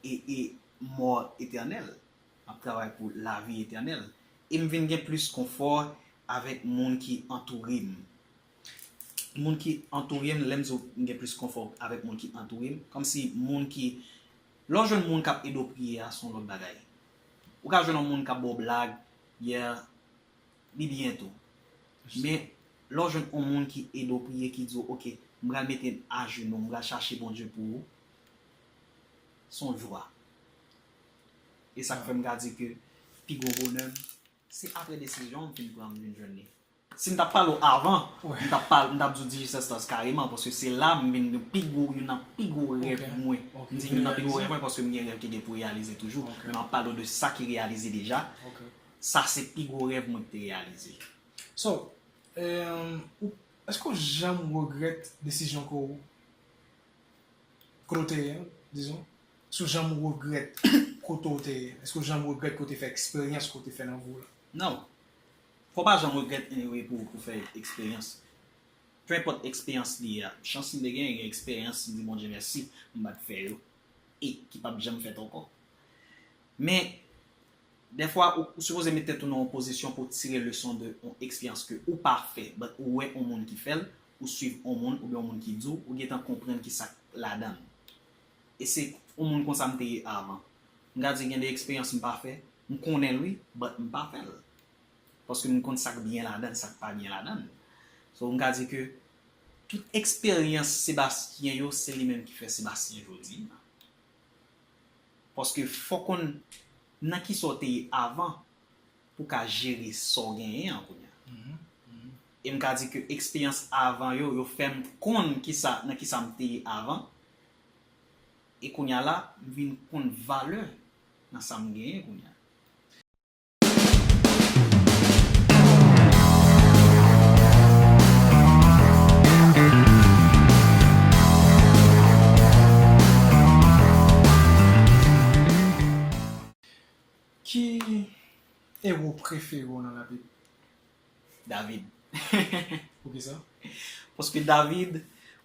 e, e mò etènèl. M ap travay pou lavi etènèl. E m vin gen plis konfò avèk moun ki antoure m. Moun ki antoure m, lè m di w m gen plis konfò avèk moun ki antoure m, kòmsi moun ki, lè w jwenn moun k ap ede w priye a, se yon lòt bagay. Ou ka jwenn yon moun k ap ba w blag, yeah, li byen tou. Men, lè w jwenn yon moun ki ede w priye, ki di w, "Ok, m pral mete m ajenou, m pral chache Bondye pou ou," se yon jwa. E sa k fè m ka di ke pi gwo bonè m, se apre desizyon m fin pran, m vin jwenn li. Si m t ap pale w avan, m t ap pale, m t ap di w D J Sestars kareman, paske se la m vin gen pi gwo, youn nan pi gwo rèv mwen. M di youn nan pi gwo rèv mwen paske m gen rèv ki gen pou reyalize toujou. Men m ap pale w de sa ki reyalize deja. Sa se pi gwo rèv mwen ki te reyalize. So, um, ou, èske w janm regrèt desizyon ke w kote w te ye, dizon, si w janm regrèt kote w te ye, èske w janm regrèt ke w te fè eksperyans ke w te fè nan vi w la? Non. Fò w pa janm regrèt anyway pou, pou fè eksperyans. Peu importe eksperyans li ye a, chans m te gen, gen eksperyans, m di Bondye mèsi, m pa t fè yo, e ki p ap janm fèt ankò. Men, dèfwa, ou, ou sipoze met tèt ou nan yon pozisyon pou w tire leson de yon eksperyans ke ou pa fè, but ou wè yon moun ki fè l, ou swiv yon moun oubyen yon moun ki di w, ou gentan konprann ki sa k ladan l. E se yon moun konsa m te ye avan. M ka di gen de eksperyans m pa fè, m konnen l wi, but m pa fè l. Paske m konn sa k byen ladan l, sa k pa byen ladan l. So, m ka di ke tout eksperyans Sebastien yo, se li menm ki fè Sebastien jodi a. Paske fò w konn nan kisa w te ye avan pou w ka jere sa w genyen an kounye a. E m ka di ke eksperyans avan yo, yo fè m konn kisa, nan kisa m te ye avan. E kounye a la, m vin konn valè nan sa m genyen kounye a. Ki ewo prefere w nan Labib? David. Poukisa? Paske David,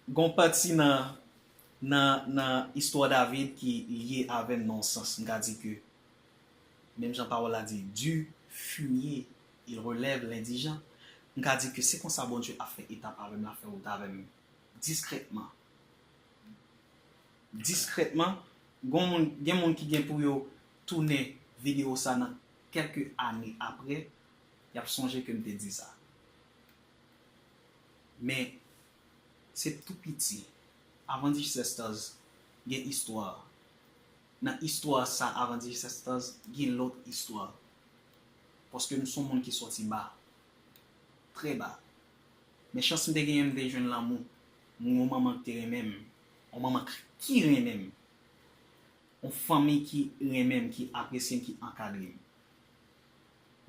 gon pati nan, nan, nan istwa David ki lye avè m nan yon sans. M ka di ke, menm jan pawòl la di, du fumier, il relève l'indigent. M ka di ke se konsa Bondye ap fè etap avè m, l ap fè wout avè m diskrètman. Diskrètman, gen moun, gen moun ki gen pou yo tounen videyo sa nan kèlke ane apre, y ap sonje ke m te di sa. Men, se tou piti, avan D J Sestars, gen istwa. Nan istwa sa, avan D J Sestars, gen lòt istwa. Paske m se yon moun ki sòti ba, trè ba. Men chans m te genyen, m te jwenn lanmou. M gen yon manman ki te renmen m. Yon manman k-, ki renmen m. Yon fanmi ki renmen m, ki apresye m, ki ankadre m.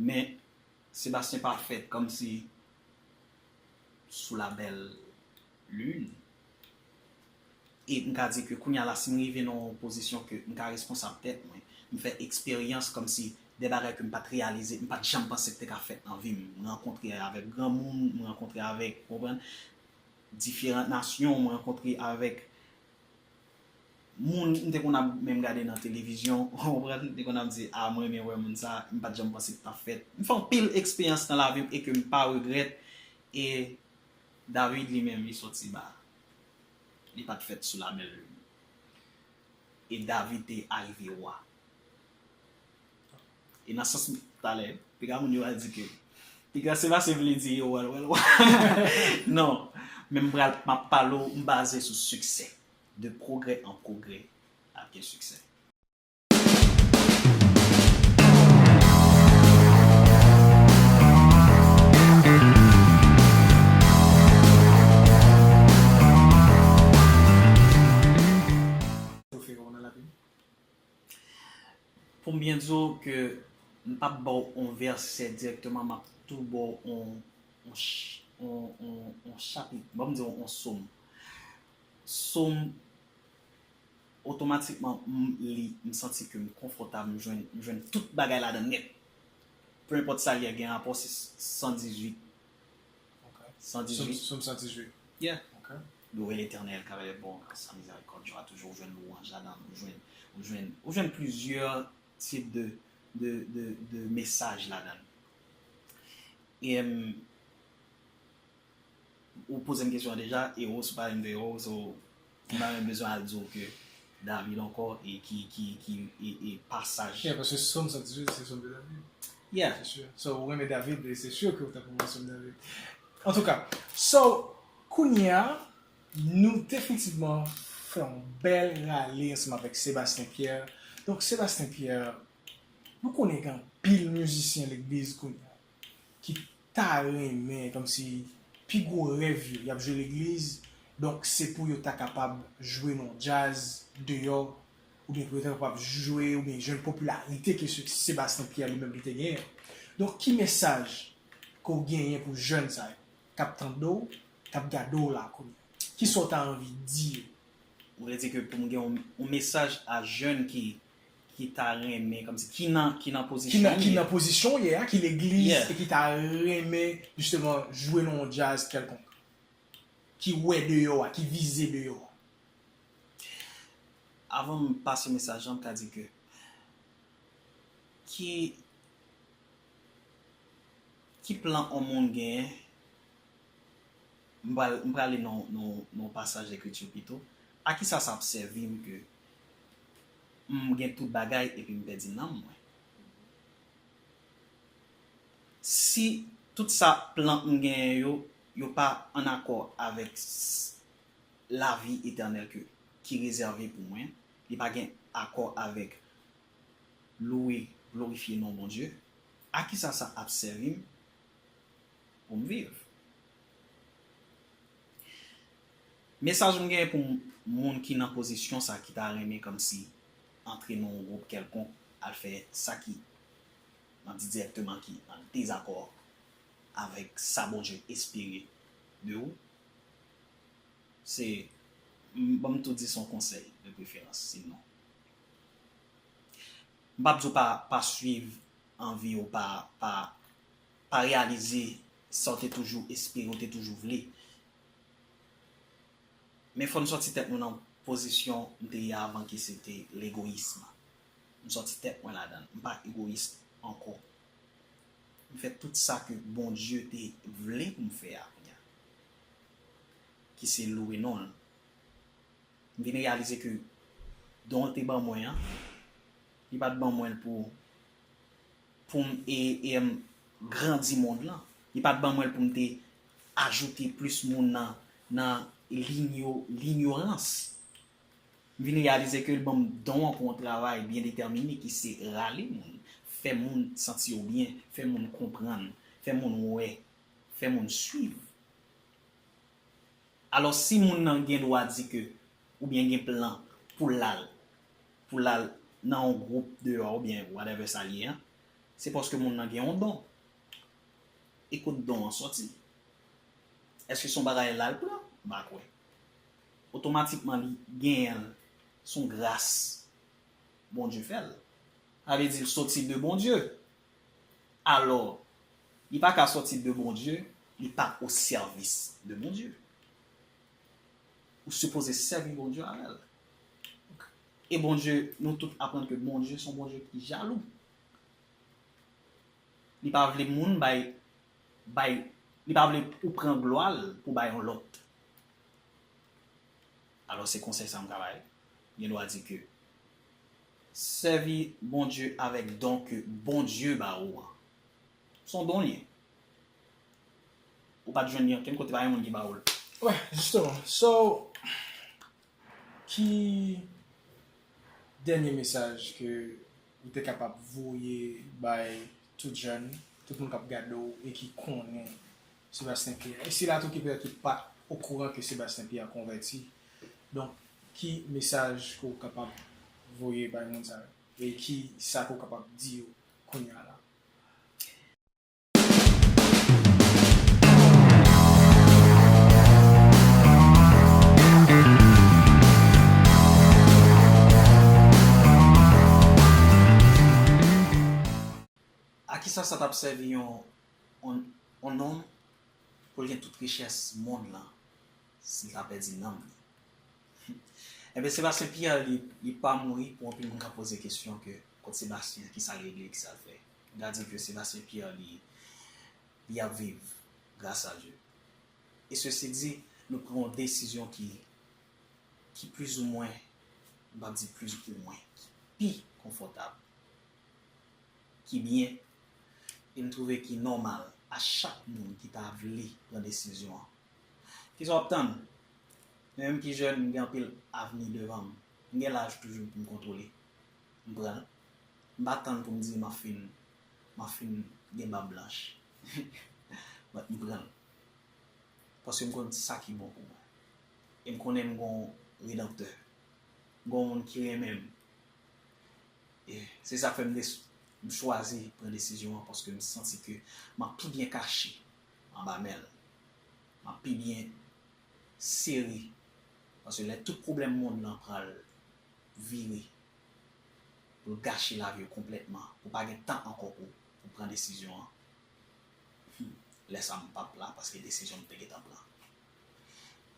Men, Sebastien pa fèt kòmsi sous la belle lune. E m ka di ke kounye a la, si m rive nan yon pozisyon ke m ka responsab tèt mwen, m fè eksperyans kòmsi de bagay ke m pa t reyalize, m pa t janm panse k te ka fèt nan vi m. M rankontre avèk granmoun, m rankontre avèk, w konprann, diferan nasyon, m rankontre avèk moun m te konn ap menm gade nan televizyon, w konprann, m te konn ap di, "A, mwen renmen wè moun sa," m pa t janm panse k t ap fèt. M fè anpil eksperyans nan lavi m e ke m pa regrèt. E David li menm, li sòti ba. Li pa t fèt sou la belle lune. E David te arive wa. E nan sans m, talè, piga moun yo al di ke, piga se pa se vle di yo wè l, wè l, wè l. Non, men m pral, m ap pale w, m baze sou siksè. De progrès en progrès, ap gen siksè. Pou m byen di w ke m p ap ba w yon vèsè dirèkteman, m ap tou ba w yon, yon ch-, yon, yon, yon chapit, ban m di w yon sòm. Sòm, otomatikman, m li, m santi ke m konfòtab, m jwenn, m jwenn tout bagay ladan l nèt. Peu importe sa l ye, gen rapò se san dizuit. Ok. San dizuit. Sòm, Sòm san dizuit. Yeah. Ok. Louez l'Éternel, car il est bon, car sa miséricorde durera toujours. Ou jwenn lwanj ladan, ou jwenn, ou jwenn, ou jwenn plizyè tip de, de, de, de mesaj ladan. E, em, ou poze m kesyon an deja, e ou sou pale m de ou, so, m pa menm bezwen al di w ke David ankò, e ki, ki, ki, e, e pasaj. Yeah, paske Sòm san dizuit, se Sòm de David. Yeah. Se si. So, ou renmen David, e se si ke ou ta pran Sòm David. Antouka, so, kounye a, nou definitivman fè yon bèl rale ansanm avèk Sebastien Pierre. Donk, Sebastien Pierre, nou konnen gen anpil mizisyen legliz kounye a ki ta renmen, kòmsi pi gwo rèv yo, y ap jwe legliz, donk se pou yo ta kapab jwe nan djaz deyò, oubyen pou yo ta kapab jwe, oubyen jwenn popilarite ke Se-, Sebastien Pierre li menm li te genyen. Donk, ki mesaj ke w genyen pou jèn sa yo k ap tande w, k ap gade w la kounye a? Kisa w ta anvi di yo? Ou vle di ke pou m gen yon, yon mesaj a jèn ki, ki ta renmen, kòmsi, ki nan, ki nan pozisyon ki nan, ki nan pozisyon w ye a, ki legliz, yeah, e ki ta renmen, jisteman, jwe nan yon djaz kèlkonk, ki wè deyò a, ki vize deyò a. Avan m pase mesaj la, m ka di ke ki, ki plan yon moun genyen, m pral, m prale nan, nan, nan pasaj ekriti pito. A kisa sa ap sèvi m ke m gen tout bagay epi m pèdi nanm mwen? Si tout sa plan m genyen yo, yo pa ann akò avèk s-, lavi etènèl ke, ki rezève pou mwen, li pa gen akò avèk louwe, glorifye non Bondye, a kisa sa ap sèvi m pou m viv? Mesaj m genyen pou m-, moun ki nan pozisyon sa, ki ta renmen kòmsi antre nan yon gwoup kèlkonk, al fè sa ki, m ap di dirèkteman, ki an dezakò avèk sa Bondye espere de ou, se, m, ban m tou di se yon konsèy de preferans, sinon. M p ap di w pa, pa swiv anvi w, pa, pa, pa reyalize sa w te toujou espere, w te toujou vle. Men fò n sòti tèt nou nan pozisyon m te ye avan ki se te legoyis. M sòti tèt mwen ladan l. M pa egoyis ankò. M fè tout sa ke Bondye te vle pou m fè a kounye a. Ki se louwe non l. M vin reyalize ke don l te ban mwen an, li pa t ban mwen l pou, pou m e, e m grandi mond lan. Li pa t ban mwen l pou m te ajoute plis moun nan, nan linyo-, linyorans. M vin reyalize ke l ban m don an pou yon travay byen detèmine ki se rale moun, fè moun santi yo byen, fè moun konprann, fè moun wè, fè moun swiv. Alò, si moun nan gen dwa di ke, oubyen gen plan pou l al, pou l al nan yon gwoup deyò, oubyen whatever sa l ye an, se paske moun nan gen yon don. E kot don an sòti? Èske se yon bagay la l pran? M pa kwè. Otomatikman, li genyen l, se yon gras Bondye fè l. Sa vle di l sòti de Bondye. Alò, li pa ka sòti de Bondye, li pa o sèvis de Bondye. Ou sipoze sèvi Bondye avè l. E Bondye, nou tout aprann ke Bondye se yon Bondye ki jalou. Li pa vle moun bay, bay, li pa vle ou pran glwa l pou bay yon lòt. Alò, se konsèy sa m ka bay. Gen dwa di ke sèvi Bondye avèk don ke Bondye ba ou an. Se yon don l ye. Ou pa t jwenn li ankenn kote, pa gen moun ki ba ou l. Wè, jisteman. So, ki dènye mesaj ke ou te kapab voye bay tout jèn, tout moun k ap gade w e ki konnen Sebastien Pierre? E sila tou ki petèt ki pa t okouran ke Sebastien Pierre konvèti. Donk, ki mesaj ke w kapab voye bay moun sa yo? E ki sa ke w kapab di yo kounye a la? A kisa sa t ap sèvi yon, yon, yon nonm pou l gen tout richès mond lan si l ta pèdi nanm li? Ebyen, Sebastien Pierre, li, li pa mouri, pou anpil moun ka poze kesyon ke kot Sebastien, kisa l regle, kisa l fè. M ka di ke Sebastien Pierre, li, li ap viv, gras a Dye. E sesi di, nou pran yon desizyon ki, ki plizoumwen, m p ap di plizoumwen, ki pi konfòtab, ki byen, e m twouve ki nòmal a chak moun ki ta vle pran desizyon an. Kisa w ap tann? Mwen menm ki jèn, m gen anpil avni devan m. M gen laj toujou pou m kontwole. M pran l. M pa tann pou m di m ap fin, m ap fin gen bab blanch. But m pran l. Paske m konn sa ki bon pou mwen. E m konnen m gon redanmtè. M gon moun ki renmen m. E se sa k fè m des-, m chwazi pran desizyon an paske m santi ke m ap pi byen kache anba men l. M ap pi byen sere. Paske lè tout pwoblèm mond lan pral vire, pou l gache lavi w konplètman, pou pa gen tan ankò pou, pou pran desizyon an, hmm, lè sa a m p ap la paske desizyon m te gentan pran.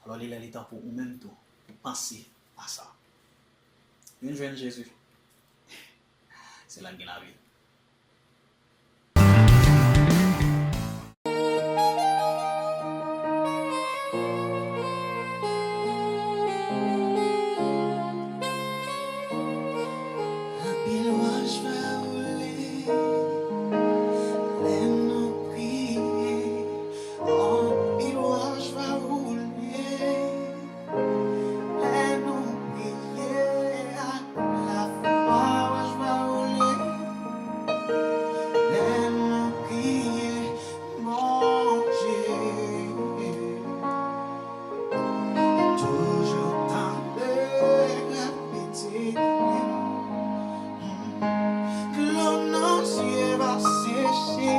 Alò, li lè li tan pou ou menm tou, pou panse a sa. Vin jwenn Jezi. Se la k gen lavi. Anpil wòch va woule lè nou priye. Anpil wòch va woule lè nou priye ak lafwa, wòch va woule lè nou priye Bondye. Toujou tande pitit li. Dlo nan zye va seche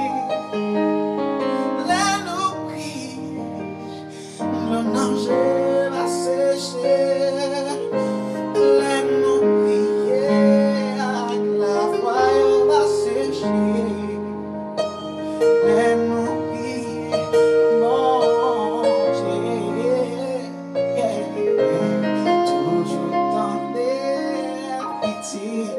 lè nou priye. Dlo nan je va seche lè nou priye ak lafwa yo va seche lè nou priye Bondye. Toujou tande pitit.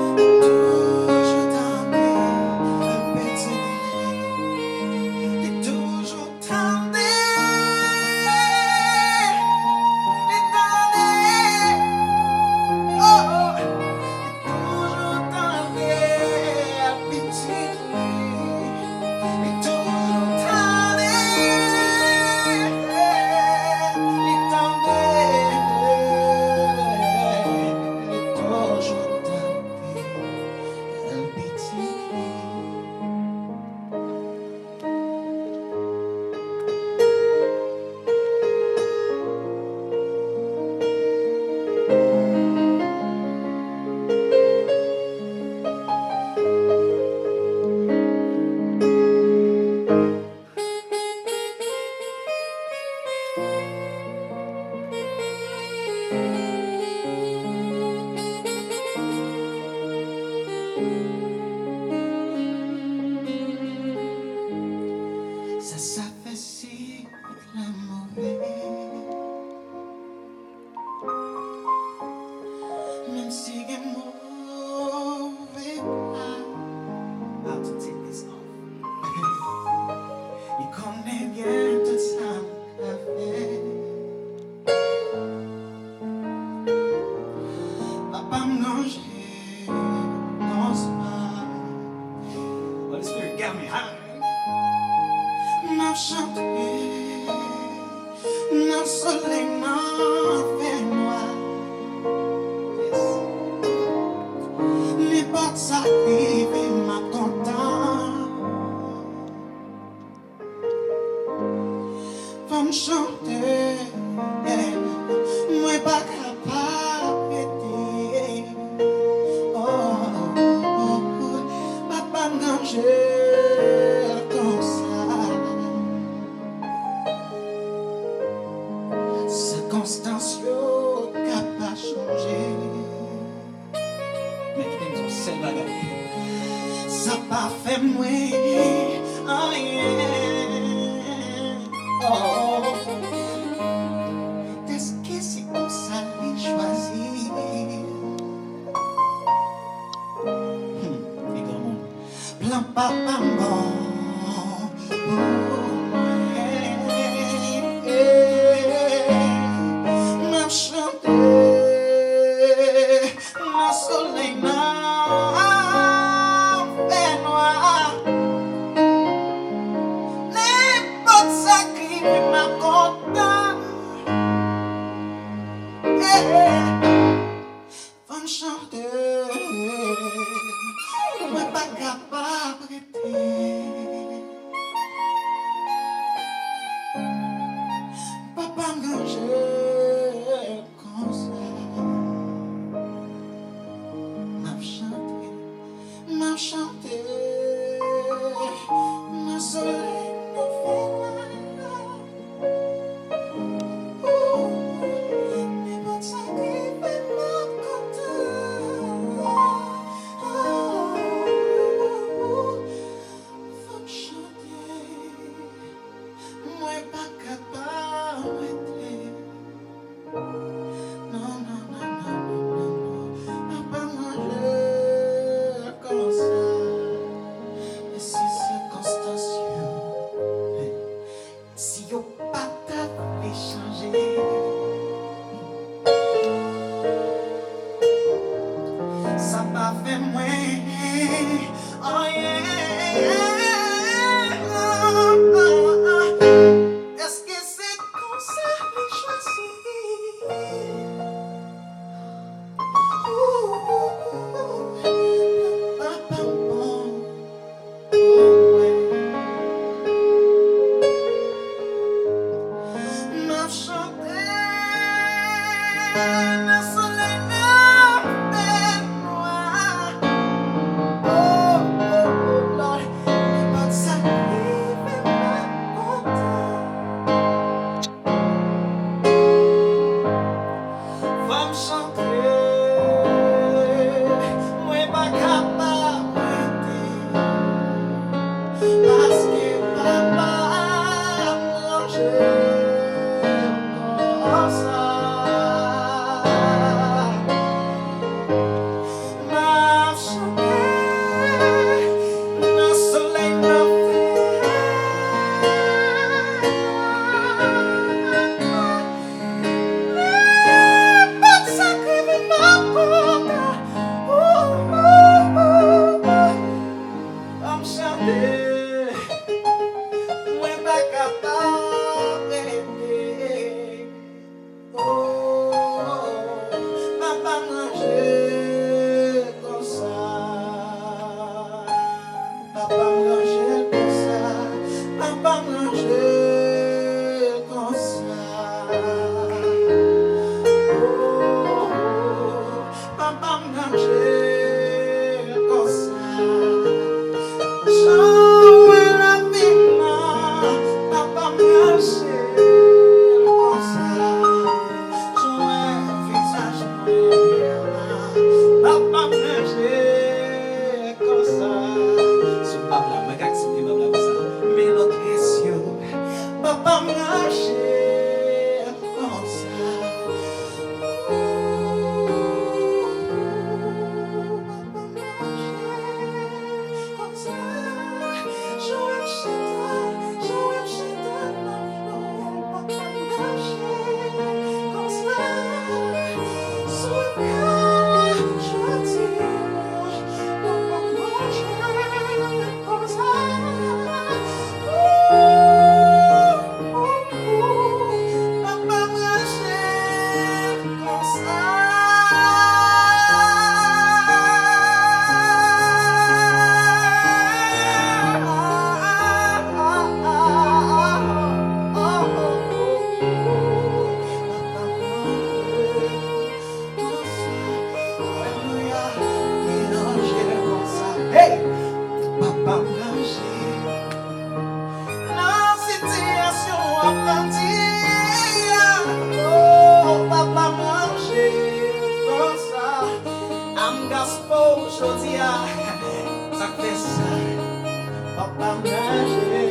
Toujou tande pitit li. Li toujou tande, li tande, oh, oh. Toujou tande pitit li, li toujou tande, li tande, li toujou tande pitit li. Sa, sa fè si la move. Menm si gen move pa. How to take this off. Li konnen byen tout sa m ka fè. Papa m ranje konsa. Holy Spirit, got me high. M ap chante nan solèy, nan fènwa. Yes. Nenpòt sa k rive, m ap kontan. Fò m chante, yeah. Mwen pa kapab rete. Oh, oh, oh, oh. Papa m ranje l konsa. Sikonstans yo ka pa chanje. Men kite m di w sèl bagay. Sa pa fè mwen anyen. Oh. Dèske se konsa li chwazi. Hmm, li granmoun. Plan papa m bon pou mwen. M ap chante nan solèy, nan fènwa. M ap kontan. Hey, hey. Fò m chante. Mwen pa kapab rete. Papa m ranje konsa. M ap chante, m ap chante nan solèy, nan fènwa. Ooh, nenpòt sa k rive m ap kontan. Ooh, fò m chante. Mwen pa kapab rete. Non, non, non, non, non, non, non. Papa m ranje konsa. Men si sikonstans yo, si yo pa ta vle chanje, sa pa fè mwen anyen. Èske se konsa li chwazi? Papa m bon. M ap chante nan solèy, nan fènwa. Oh, oh, oh, Lord, nenpòt sa k rive m ap kontan. Fò m chante, mwen pa kapab rete, paske papa m ranje konsa. M ap chante nan solèy, nan fènwa. Nenpòt sa k rive m ap kontan. Ooh, ooh, ooh, ooh. Fò m chante, mwen pa kapab rete. Oh, papa m ranje konsa. Papa m ranje konsa. Papa m ranje konsa. Oh, papa m ranje konsa. Jan w wè lavi m nan, papa m ranje l konsa. Jan w wè vizaj mwen an, papa m ranje l konsa. Sou bab la, mwen ka aksepte bab la konsa. Men lòt rès yo, papa m ranje l konsa. Papa m ranje konsa. Alelouya, li ranje l konsa. Hey! Papa m ranje. Nan sitiyasyon w ap pèdi a, oh, papa m ranje konsa. M gaspè w jodi a, sa k fè sa? Papa m ranje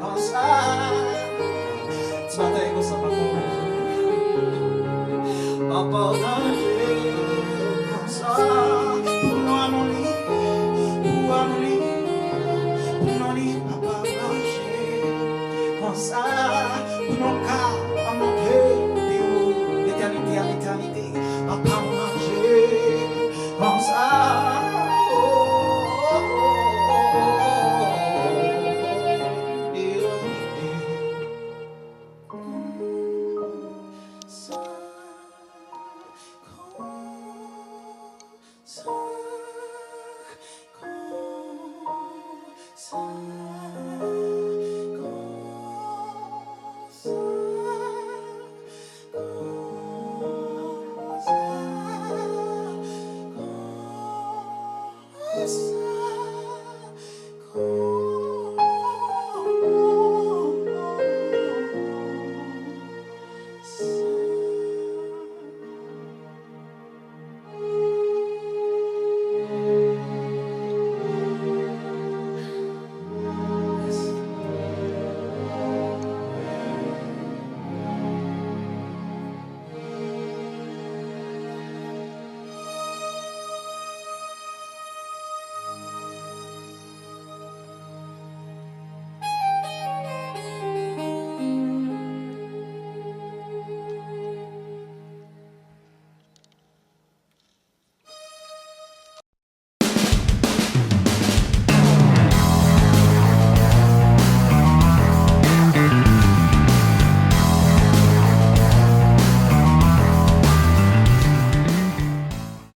konsa. Ti batay konsa, papa m ranje. Papa m ranje konsa. Pou glwa non li, pou glwa non li, pou non li, papa m ranje konsa. Pou non ka